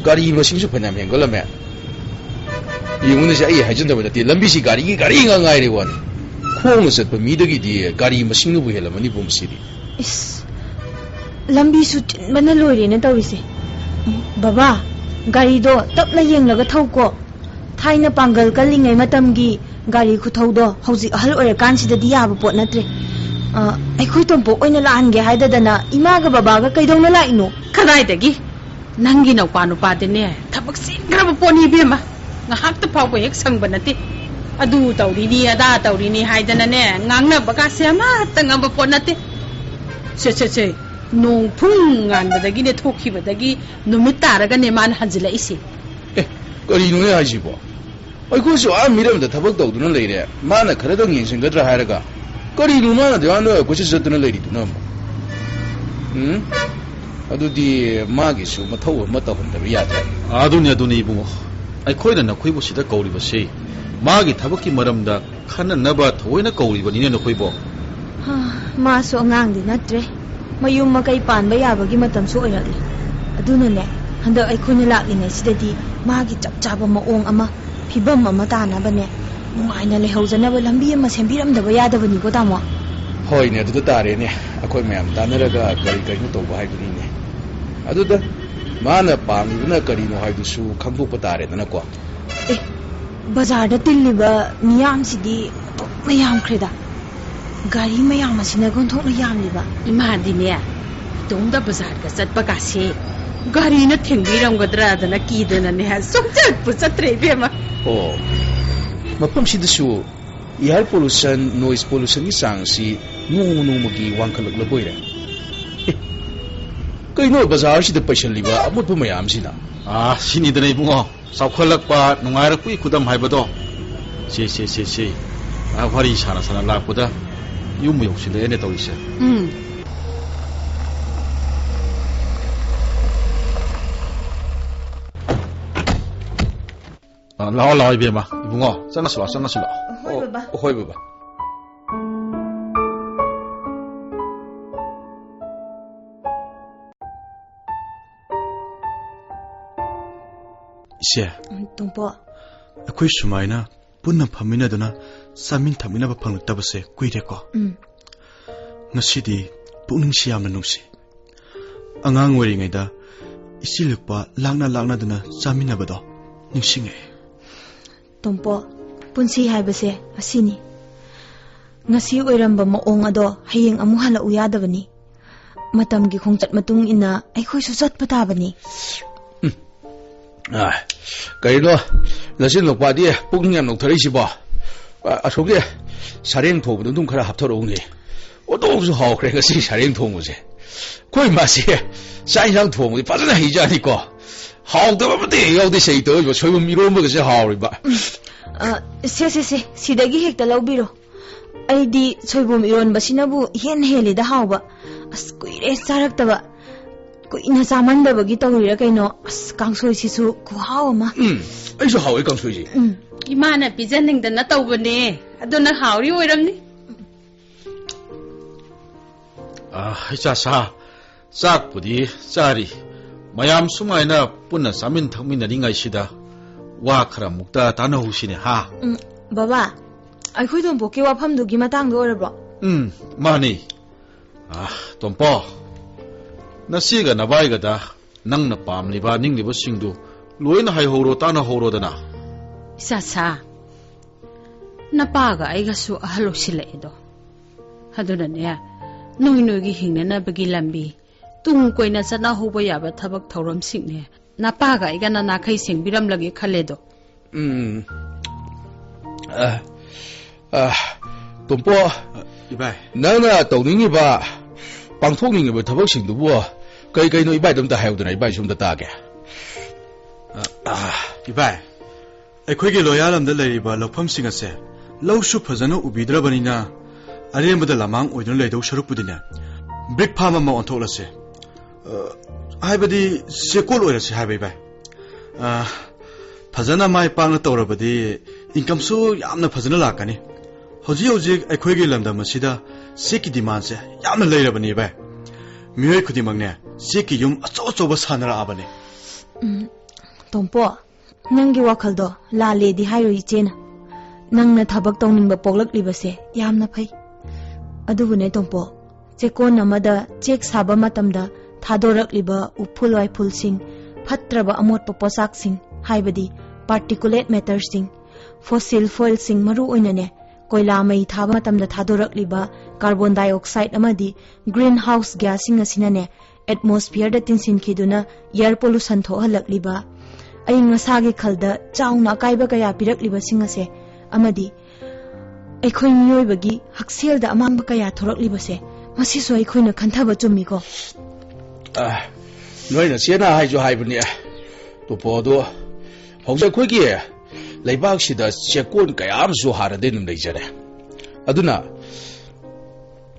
ꯒꯥꯔꯤ ꯃꯁꯤꯡꯁꯨ ꯐꯅꯌꯥꯝ ꯍꯦꯟꯒꯠꯂꯝꯃꯦ꯫ ꯌꯦꯡꯉꯨꯅꯦꯁꯦ, ꯑꯩ ꯍꯥꯏꯖꯟꯗꯕ ꯅꯠꯇꯦ, ꯂꯝꯕꯤꯁꯤ ꯒꯥꯔꯤꯒꯤ ꯒꯥꯔꯤ ꯉꯥꯛ ꯉꯥꯏꯔꯦ ꯋꯥꯅꯤ꯫ ꯈꯣꯡꯅ ꯆꯠꯄ ꯃꯤꯗꯒꯤꯗꯤ ꯒꯥꯔꯤ ꯃꯁꯤꯡꯅꯕꯨ ꯍꯦꯜꯂꯝꯃꯅꯤꯕꯨ ꯃꯁꯤꯗꯤ꯫ ꯏꯁ, ꯂꯝꯕꯤꯁꯨ ꯆꯤꯟꯕꯅ ꯂꯣꯏꯔꯦꯅ ꯇꯧꯔꯤꯁꯦ꯫ ꯕꯕꯥ, ꯒꯥꯔꯤꯗꯣ ꯇꯞꯅ ꯌꯦꯡꯂꯒ ꯊꯧꯀꯣ꯫ ꯊꯥꯏꯅ ꯄꯥꯡꯒꯜ ꯀꯜꯂꯤꯉꯩ ꯃꯇꯝꯒꯤ ꯒꯥꯔꯤ ꯈꯨꯊꯧꯗꯣ ꯍꯧꯖꯤꯛ ꯑꯍꯜ ꯑꯣꯏꯔꯀꯥꯟꯁꯤꯗꯗꯤ ꯌꯥꯕ ꯄꯣꯠ ꯅꯠꯇ꯭ꯔꯦ꯫ ꯑ, ꯑꯩꯈꯣꯏ ꯇꯣꯝꯄꯣꯛ ꯑꯣꯏꯅ ꯂꯥꯛꯍꯟꯒꯦ ꯍꯥꯏꯗꯗꯅ ꯏꯃꯥꯒ ꯕꯕꯥꯒ ꯀꯩꯗꯧꯅ ꯂꯥꯛꯏꯅꯣ? ꯀꯗꯥꯏꯗꯒꯤ? ꯅꯪꯒꯤ ꯅꯧꯄꯥ ꯅꯨꯄꯥꯗꯤꯅꯦ, ꯊꯕꯛ ꯆꯤꯟꯈ꯭ꯔꯕ ꯄꯣꯠꯅꯤ ꯏꯕꯦꯝꯃ꯫ ꯉꯥꯏꯍꯥꯛꯇ ꯐꯥꯎꯕ ꯍꯦꯛ ꯁꯪꯕ ꯅꯠꯇꯦ꯫ ꯑꯗꯨ ꯇꯧꯔꯤꯅꯤ, ꯑꯗꯥ ꯇꯧꯔꯤꯅꯤ ꯍꯥꯏꯗꯅꯅꯦ, ꯉꯥꯡꯅꯕꯒꯥꯁꯦ ꯑꯃꯠꯇ ꯉꯝꯕ ꯄꯣꯠ ꯅꯠꯇꯦ꯫ ꯁꯦ, ꯁꯦ, ꯁꯦ, ꯅꯣꯡ ꯐꯨꯡ ꯉꯥꯟꯕꯗꯒꯤꯅꯦ, ꯊꯣꯛꯈꯤꯕꯗꯒꯤ ꯅꯨꯃꯤꯠ ꯇꯥꯔꯒꯅꯦ ꯃꯥꯅ ꯍꯟꯖꯤꯜꯂꯛꯏꯁꯦ꯫ ꯑꯦ, ꯀꯔꯤꯅꯣꯅꯦ ꯍꯥꯏꯁꯤꯕꯣ? ꯑꯩꯈꯣꯏꯁꯨ ꯑꯥ ꯃꯤꯔꯝꯗ ꯊꯕꯛ ꯇꯧꯗꯨꯅ ꯂꯩꯔꯦ, ꯃꯥꯅ ꯈꯔꯗꯪ ꯌꯦꯡꯁꯤꯟꯒꯗ꯭ꯔꯥ ꯍꯥꯏꯔꯒ, ꯀꯔꯤꯅꯣ ꯃꯥꯅ ꯑꯗꯨꯌꯥꯝꯅ ꯀꯣꯏꯆꯠ ꯆꯠꯇꯨꯅ ꯂꯩꯔꯤꯗꯨꯅ ꯑꯃꯨꯛ? ꯎꯝ? ꯑꯗꯨꯗꯤ ꯃꯥꯒꯤꯁꯨ ꯃꯊꯧ ꯑꯃ ꯇꯧꯍꯟꯗꯕ ꯌꯥꯗ꯭ꯔꯦ꯫ ꯑꯗꯨꯅꯤ, ꯑꯗꯨꯅꯤ, ꯏꯕꯨꯡꯉꯣ꯫ ꯑꯩꯈꯣꯏꯅ ꯅꯈꯣꯏꯕꯨ ꯁꯤꯗ ꯀꯧꯔꯤꯕꯁꯤ ꯃꯥꯒꯤ ꯊꯕꯛꯀꯤ ꯃꯔꯝꯗ ꯈꯟꯅꯅꯕ ꯊꯑꯣꯏꯅ ꯀꯧꯔꯤꯕꯅꯤꯅꯦ ꯅꯈꯣꯏꯕꯨ꯫ ꯍꯥ, ꯃꯥꯁꯨ ꯑꯉꯥꯡꯗꯤ ꯅꯠꯇ꯭ꯔꯦ꯫ ꯃꯌꯨꯝ ꯃꯀꯩ ꯄꯥꯟꯕ ꯌꯥꯕꯒꯤ ꯃꯇꯝꯁꯨ ꯑꯣꯏꯔꯛꯂꯦ꯫ ꯑꯗꯨꯅꯅꯦ, ꯍꯟꯗꯛ ꯑꯩꯈꯣꯏꯅ ꯂꯥꯛꯂꯤꯉꯩꯁꯤꯗꯗꯤ ꯃꯥꯒꯤ ꯆꯞ ꯆꯥꯕ ꯃꯑꯣꯡ ꯑꯃ, ꯐꯤꯕꯝ ꯑꯃ ꯇꯥꯅꯕꯅꯦ, ꯅꯨꯡꯉꯥꯏꯅ ꯂꯩꯍꯧꯖꯅꯕ ꯂꯝꯕꯤ ꯑꯃ ꯁꯦꯝꯕꯤꯔꯝꯗꯕ ꯌꯥꯗꯕꯅꯤꯀꯣ, ꯇꯥꯃꯣ? ꯍꯣꯏꯅꯦ, ꯑꯗꯨꯗ ꯇꯥꯔꯦꯅꯦ꯫ ꯑꯩꯈꯣꯏ ꯃꯌꯥꯝ ꯇꯥꯟꯅꯔꯒ ꯀꯔꯤ ꯀꯔꯤꯅꯣ ꯇꯧꯕ ꯍꯥꯏꯗꯨꯅꯤꯅꯦ꯫ ꯑꯗꯨꯗ ꯃꯥꯅ ꯄꯥꯝꯃꯤꯕꯅ ꯀꯔꯤꯅꯣ ꯍꯥꯏꯗꯨꯁꯨ ꯈꯪꯗꯣꯛꯄ ꯇꯥꯔꯦꯗꯅꯀꯣ꯫ ꯑꯦ, ꯕꯖꯥꯔꯗ ꯇꯤꯜꯂꯤꯕ ꯃꯤꯌꯥꯝꯁꯤꯗꯤ ꯑꯣꯟꯊꯣꯛꯅ ꯌꯥꯝꯈ꯭ꯔꯦꯗ꯫ ꯒꯥꯔꯤ ꯃꯌꯥꯝ ꯑꯁꯤꯅ ꯑꯣꯟꯊꯣꯛꯅ ꯌꯥꯝꯂꯤꯕ꯫ ꯏꯃꯥꯗꯤꯅꯦ, ꯏꯇꯣꯝꯇ ꯕꯖꯥꯔꯒ ꯆꯠꯄꯒꯥꯁꯦ ꯒꯥꯔꯤꯅ ꯊꯦꯡꯕꯤꯔꯝꯒꯗ꯭ꯔꯥꯗꯅ ꯀꯤꯗꯅꯅꯦ, ꯁꯨꯡꯆꯠꯄꯨ ꯆꯠꯇ꯭ꯔꯦ ꯏꯕꯦꯝꯃ꯫ ꯑꯣ, ꯃꯐꯝꯁꯤꯗꯁꯨ air pollution, noise pollutionꯒꯤ ꯆꯥꯡ ꯑꯁꯤ ꯅꯣꯡꯃ ꯅꯣꯡꯃꯒꯤ ꯋꯥꯡꯈꯠꯂꯛꯂꯕ ꯑꯣꯏꯔꯦ꯫ ꯑꯦ, ꯀꯩꯅꯣ ꯕꯖꯥꯔꯁꯤꯗ ꯄꯩꯁꯜꯂꯤꯕ ꯑꯃꯣꯠꯄ ꯃꯌꯥꯝꯁꯤꯅ? ꯑꯥ, ꯁꯤꯅꯤꯗꯅ ꯏꯕꯨꯡꯉꯣ꯫ ꯆꯥꯎꯈꯠꯂꯛꯄ, ꯅꯨꯡꯉꯥꯏꯔꯛꯄꯒꯤ ꯈꯨꯗꯝ ꯍꯥꯏꯕꯗꯣ꯫ ꯁꯦ, ꯁꯦ, ꯁꯦ, ꯁꯦ꯫ ꯑ, ꯋꯥꯔꯤ ꯁꯥꯟꯅ ꯁꯥꯟꯅ ꯂꯥꯛꯄꯗ ꯌꯨꯝꯕꯨ ꯌꯧꯁꯤꯜꯂꯛꯑꯦꯅꯦ ꯇꯧꯔꯤꯁꯦ꯫ ꯎꯝ꯫ ꯑ, ꯂꯥꯛꯑꯣ, ꯂꯥꯛꯑꯣ, ꯏꯕꯦꯝꯃ, ꯏꯕꯨꯡꯉꯣ, ꯆꯪꯉꯁꯤ ꯂꯥꯛꯑꯣ, ꯆꯪꯉꯁꯤ ꯂꯥꯛꯑꯣ꯫ ꯍꯣꯏ, ꯑꯣ, ꯕꯕꯥ꯫ ꯍꯣꯏ, ꯕꯕꯥ꯫ ꯏꯆꯦ, ꯎꯝ, ꯇꯣꯝꯄꯣ꯫ ꯑꯩꯈꯣꯏ ꯁꯨꯃꯥꯏꯅ ꯄꯨꯟꯅ ꯐꯝꯃꯤꯟꯅꯗꯨꯅ ꯆꯥꯃꯤꯟ ꯊꯛꯃꯤꯟꯅꯕ ꯐꯪꯂꯛꯇꯕꯁꯦ ꯀꯨꯏꯔꯦꯀꯣ꯫ ꯎꯝ꯫ ꯉꯁꯤꯗꯤ ꯄꯨꯛꯅꯤꯡꯁꯤ ꯌꯥꯝꯅ ꯅꯨꯡꯁꯤ꯫ ꯑꯉꯥꯡ ꯑꯣꯏꯔꯤꯉꯩꯗ ꯏꯆꯦ ꯂꯨꯄꯥ ꯂꯥꯛꯅ ꯂꯥꯛꯅꯗꯨꯅ ꯆꯥꯃꯤꯟꯅꯕꯗꯣ ꯅꯤꯡꯁꯤꯡꯉꯛꯑꯦ꯫ ꯇꯣꯝꯄꯣ, ꯄꯨꯟꯁꯤ ꯍꯥꯏꯕꯁꯦ ꯑꯁꯤꯅꯤ꯫ ꯉꯁꯤ ꯑꯣꯏꯔꯝꯕ ꯃꯑꯣꯡ ꯑꯗꯣ ꯍꯌꯦꯡ ꯑꯃꯨꯛ ꯍꯜꯂꯛꯎ ꯌꯥꯗꯕꯅꯤ꯫ ꯃꯇꯝꯒꯤ ꯈꯣꯡꯆꯠ ꯃꯇꯨꯡ ꯏꯟꯅ ꯑꯩꯈꯣꯏꯁꯨ ꯆꯠꯄ ꯇꯥꯕꯅꯤ꯫ ꯎꯝ꯫ ꯑ, ꯀꯩꯅꯣ, ꯅꯆꯤꯟ ꯅꯨꯄꯥꯗꯤ ꯄꯨꯛꯅꯤꯡ ꯌꯥꯝ ꯅꯧꯊꯔꯛꯏꯁꯤꯕꯣ? ꯑ, ꯑꯁꯣꯝꯒꯤ ꯁꯔꯦꯡ ꯊꯣꯡꯕꯗꯣ ꯑꯗꯨꯝ ꯈꯔ ꯍꯥꯞꯊꯔꯛꯎꯅꯦ꯫ ꯑꯣꯟꯊꯣꯛꯅꯁꯨ ꯍꯥꯎꯈ꯭ꯔꯦ ꯉꯁꯤ ꯁꯔꯦꯡ ꯊꯣꯡꯕꯁꯦ꯫ ꯑꯩꯈꯣꯏ ꯃꯥꯁꯦ ꯆꯥꯛ ꯏꯟꯁꯥꯡ ꯊꯣꯡꯕꯗꯤ ꯐꯖꯅ ꯍꯩꯖꯥꯅꯤꯀꯣ꯫ ꯍꯥꯎꯇꯕ ꯑꯃꯠꯇ ꯍꯦꯛ ꯌꯥꯎꯗꯦ꯫ ꯁꯩꯇ ꯑꯣꯏꯕ ꯁꯣꯏꯕꯨꯝ ꯏꯔꯣꯟꯕꯒꯁꯦ ꯍꯥꯎꯔꯤꯕ꯫ ꯎꯝ꯫ ꯑ, ꯁꯦ, ꯁꯦ, ꯁꯦ, ꯁꯤꯗꯒꯤ ꯍꯦꯛꯇ ꯂꯧꯕꯤꯔꯣ꯫ ꯑꯩꯗꯤ ꯁꯣꯏꯕꯨꯝ ꯏꯔꯣꯟꯕꯁꯤꯅꯕꯨ ꯏꯍꯦꯟ ꯍꯦꯜꯂꯤꯗ ꯍꯥꯎꯕ꯫ ꯑꯁ, ꯀꯨꯏꯔꯦ ꯆꯥꯔꯛꯇꯕ꯫ ꯀꯨꯏꯅ ꯆꯥꯃꯟꯗꯕꯒꯤ ꯇꯧꯔꯤꯔꯥ ꯀꯩꯅꯣ, ꯑꯁ, ꯀꯥꯡꯁꯣꯏꯁꯤꯁꯨ ꯈꯨꯍꯥꯎ ꯑꯃ꯫ ꯎꯝ, ꯑꯩꯁꯨ ꯍꯥꯎꯋꯦ ꯀꯥꯡꯁꯣꯏꯁꯦ꯫ ꯎꯝ꯫ ꯏꯃꯥꯅ ꯄꯤꯖꯅꯤꯡꯗꯅ ꯇꯧꯕꯅꯦ, ꯑꯗꯨꯅ ꯍꯥꯎꯔꯤ ꯑꯣꯏꯔꯝꯅꯤ꯫ ꯑ, ꯏꯆꯥ ꯁꯥ, ꯆꯥꯛꯄꯨꯗꯤ ꯆꯥꯔꯤ꯫ ꯃꯌꯥꯝ ꯁꯨꯃꯥꯏꯅ ꯄꯨꯟꯅ ꯆꯥꯃꯤꯟ ꯊꯛꯃꯤꯟꯅꯔꯤꯉꯩꯁꯤꯗ ꯋꯥ ꯈꯔ ꯑꯃꯨꯛꯇ ꯇꯥꯟꯅꯍꯧꯁꯤꯅꯦ, ꯍꯥ? ꯎꯝ, ꯕꯕꯥ, ꯑꯩꯈꯣꯏ ꯇꯣꯝꯄꯣꯛꯀꯤ ꯋꯥꯐꯝꯗꯨꯒꯤ ꯃꯇꯥꯡꯗ ꯑꯣꯏꯔꯕ꯭ꯔꯣ? ꯎꯝ, ꯃꯥꯅꯤ꯫ ꯑ, ꯇꯣꯝꯄꯣ, ꯅꯆꯦꯒ ꯅꯕꯥꯏꯒꯗ ꯅꯪꯅ ꯄꯥꯝꯂꯤꯕ, ꯅꯤꯡꯂꯤꯕꯁꯤꯡꯗꯨ ꯂꯣꯏꯅ ꯍꯥꯏꯍꯧꯔꯣ, ꯇꯥꯟꯅꯍꯧꯔꯣꯗꯅ꯫ ꯏꯆꯥ ꯁꯥ, ꯅꯄꯥꯒ ꯑꯩꯒꯁꯨ ꯑꯍꯜ ꯑꯣꯏꯁꯤꯜꯂꯛꯑꯦꯗꯣ꯫ ꯑꯗꯨꯅꯅꯦ, ꯅꯣꯏ ꯅꯣꯏꯒꯤ ꯍꯤꯡꯅꯅꯕꯒꯤ ꯂꯝꯕꯤ, ꯇꯨꯡ ꯀꯣꯏꯅ ꯆꯠꯅꯍꯧꯕ ꯌꯥꯕ ꯊꯕꯛ ꯊꯧꯔꯝꯁꯤꯡꯅꯦ, ꯅꯄꯥꯒ ꯑꯩꯒꯅ ꯅꯥꯈꯩ ꯁꯦꯡꯕꯤꯔꯝꯂꯒꯦ ꯈꯜꯂꯦꯗꯣ꯫ ꯎꯝ꯫ ꯑ, ꯑ, ꯇꯣꯝꯄꯣ, ꯏꯕꯥꯏ꯫ ꯅꯪꯅ ꯇꯧꯅꯤꯡꯉꯤꯕ, ꯄꯥꯡꯊꯣꯛꯅꯤꯡꯉꯤꯕ ꯊꯕꯛꯁꯤꯡꯗꯨꯕꯨ ꯀꯩ ꯀꯩꯅꯣ ꯏꯕꯥꯏꯗ ꯑꯝꯇ ꯍꯥꯏꯌꯨꯗꯅ, ꯏꯕꯥꯏꯁꯨ ꯑꯝꯇ ꯇꯥꯒꯦ꯫ ꯑ, ꯑ, ꯏꯕꯥꯏ, ꯑꯩꯈꯣꯏꯒꯤ ꯂꯣꯌꯥꯂꯝꯗ ꯂꯩꯔꯤꯕ ꯂꯧꯐꯝꯁꯤꯡ ꯑꯁꯦ ꯂꯧꯁꯨ ꯐꯖꯅ ꯎꯕꯤꯗ꯭ꯔꯕꯅꯤꯅ, ꯑꯔꯦꯝꯕꯗ ꯂꯃꯥꯡ ꯑꯣꯏꯗꯨꯅ ꯂꯩꯗꯧ ꯁꯔꯨꯛꯄꯨꯗꯤꯅꯦ, ꯕ꯭ꯔꯤꯛ ꯐꯥꯔꯝ ꯑꯃ ꯑꯣꯟꯊꯣꯛꯂꯁꯦ꯫ ꯑ, ꯍꯥꯏꯕꯗꯤ ꯆꯦꯛꯀꯣꯟ ꯑꯣꯏꯔꯁꯦ ꯍꯥꯏꯕ, ꯏꯕꯥꯏ꯫ ꯑ, ꯐꯖꯅ ꯃꯥꯏ ꯄꯥꯛꯅ ꯇꯧꯔꯕꯗꯤ ꯏꯟꯀꯝꯁꯨ ꯌꯥꯝꯅ ꯐꯖꯅ ꯂꯥꯛꯀꯅꯤ꯫ ꯍꯧꯖꯤꯛ ꯍꯧꯖꯤꯛ ꯑꯩꯈꯣꯏꯒꯤ ꯂꯝꯗꯝ ꯑꯁꯤꯗ ꯆꯦꯛꯀꯤ ꯗꯤꯃꯥꯟꯁꯦ ꯌꯥꯝꯅ ꯂꯩꯔꯕꯅꯤ, ꯏꯕꯥꯏ꯫ ꯃꯤꯑꯣꯏ ꯈꯨꯗꯤꯡꯃꯛꯅꯦ, ꯆꯦꯛꯀꯤ ꯌꯨꯝ ꯑꯆꯧ ꯑꯆꯧꯕ ꯁꯥꯅꯔꯛꯑꯕꯅꯤ꯫ ꯎꯝ, ꯇꯣꯝꯄꯣ, ꯅꯪꯒꯤ ꯋꯥꯈꯜꯗꯣ ꯂꯥꯜꯂꯦꯗꯤ ꯍꯥꯏꯔꯣꯏ ꯏꯆꯦꯅ꯫ ꯅꯪꯅ ꯊꯕꯛ ꯇꯧꯅꯤꯡꯕ ꯄꯣꯛꯂꯛꯂꯤꯕꯁꯦ ꯌꯥꯝꯅ ꯐꯩ꯫ ꯑꯗꯨꯕꯨꯅꯦ ꯇꯣꯝꯄꯣ, ꯆꯦꯛꯀꯣꯟ ꯑꯃꯗ ꯆꯦꯛ ꯁꯥꯕ ꯃꯇꯝꯗ ꯊꯥꯗꯣꯔꯛꯂꯤꯕ ꯎꯐꯨꯜ ꯋꯥꯏꯐꯨꯜꯁꯤꯡ, ꯐꯠꯇ꯭ꯔꯕ ꯑꯃꯣꯠꯄ ꯄꯣꯠꯁꯥꯛꯁꯤꯡ, ꯍꯥꯏꯕꯗꯤ particulate matterꯁꯤꯡ, fossil fuelꯁꯤꯡ, ꯃꯔꯨ ꯑꯣꯏꯅꯅꯦ ꯀꯣꯏꯂꯥ ꯃꯩ ꯊꯥꯕ ꯃꯇꯝꯗ ꯊꯥꯗꯣꯔꯛꯂꯤꯕ carbon dioxide ꯑꯃꯗꯤ green house gasꯁꯤꯡ ꯑꯁꯤꯅꯅꯦ atmosphereꯗ ꯇꯤꯟꯁꯤꯟꯈꯤꯗꯨꯅ air pollution ꯊꯣꯛꯍꯜꯂꯛꯂꯤꯕ, ꯑꯏꯪ ꯑꯁꯥꯒꯤ ꯈꯜꯗ ꯆꯥꯎꯅ ꯑꯀꯥꯏꯕ ꯀꯌꯥ ꯄꯤꯔꯛꯂꯤꯕꯁꯤꯡ ꯑꯁꯦ, ꯑꯃꯗꯤ ꯑꯩꯈꯣꯏ ꯃꯤꯑꯣꯏꯕꯒꯤ ꯍꯛꯁꯦꯜꯗ ꯑꯃꯥꯡꯕ ꯀꯌꯥ ꯊꯣꯔꯛꯂꯤꯕꯁꯦ, ꯃꯁꯤꯁꯨ ꯑꯩꯈꯣꯏꯅ ꯈꯟꯊꯕ ꯆꯨꯝꯃꯤꯀꯣ? ꯑ, ꯅꯣꯏꯅ ꯆꯦꯅ ꯍꯥꯏꯁꯨ ꯍꯥꯏꯕꯅꯤ, ꯇꯣꯝꯄꯣ, ꯑꯗꯣ ꯍꯧꯖꯤꯛ ꯑꯩꯈꯣꯏꯒꯤ ꯂꯩꯕꯥꯛꯁꯤꯗ ꯆꯦꯛꯀꯣꯟ ꯀꯌꯥ ꯑꯃꯁꯨ ꯍꯥꯟꯅꯗꯩ ꯑꯗꯨꯝ ꯂꯩꯖꯔꯦ꯫ ꯑꯗꯨꯅ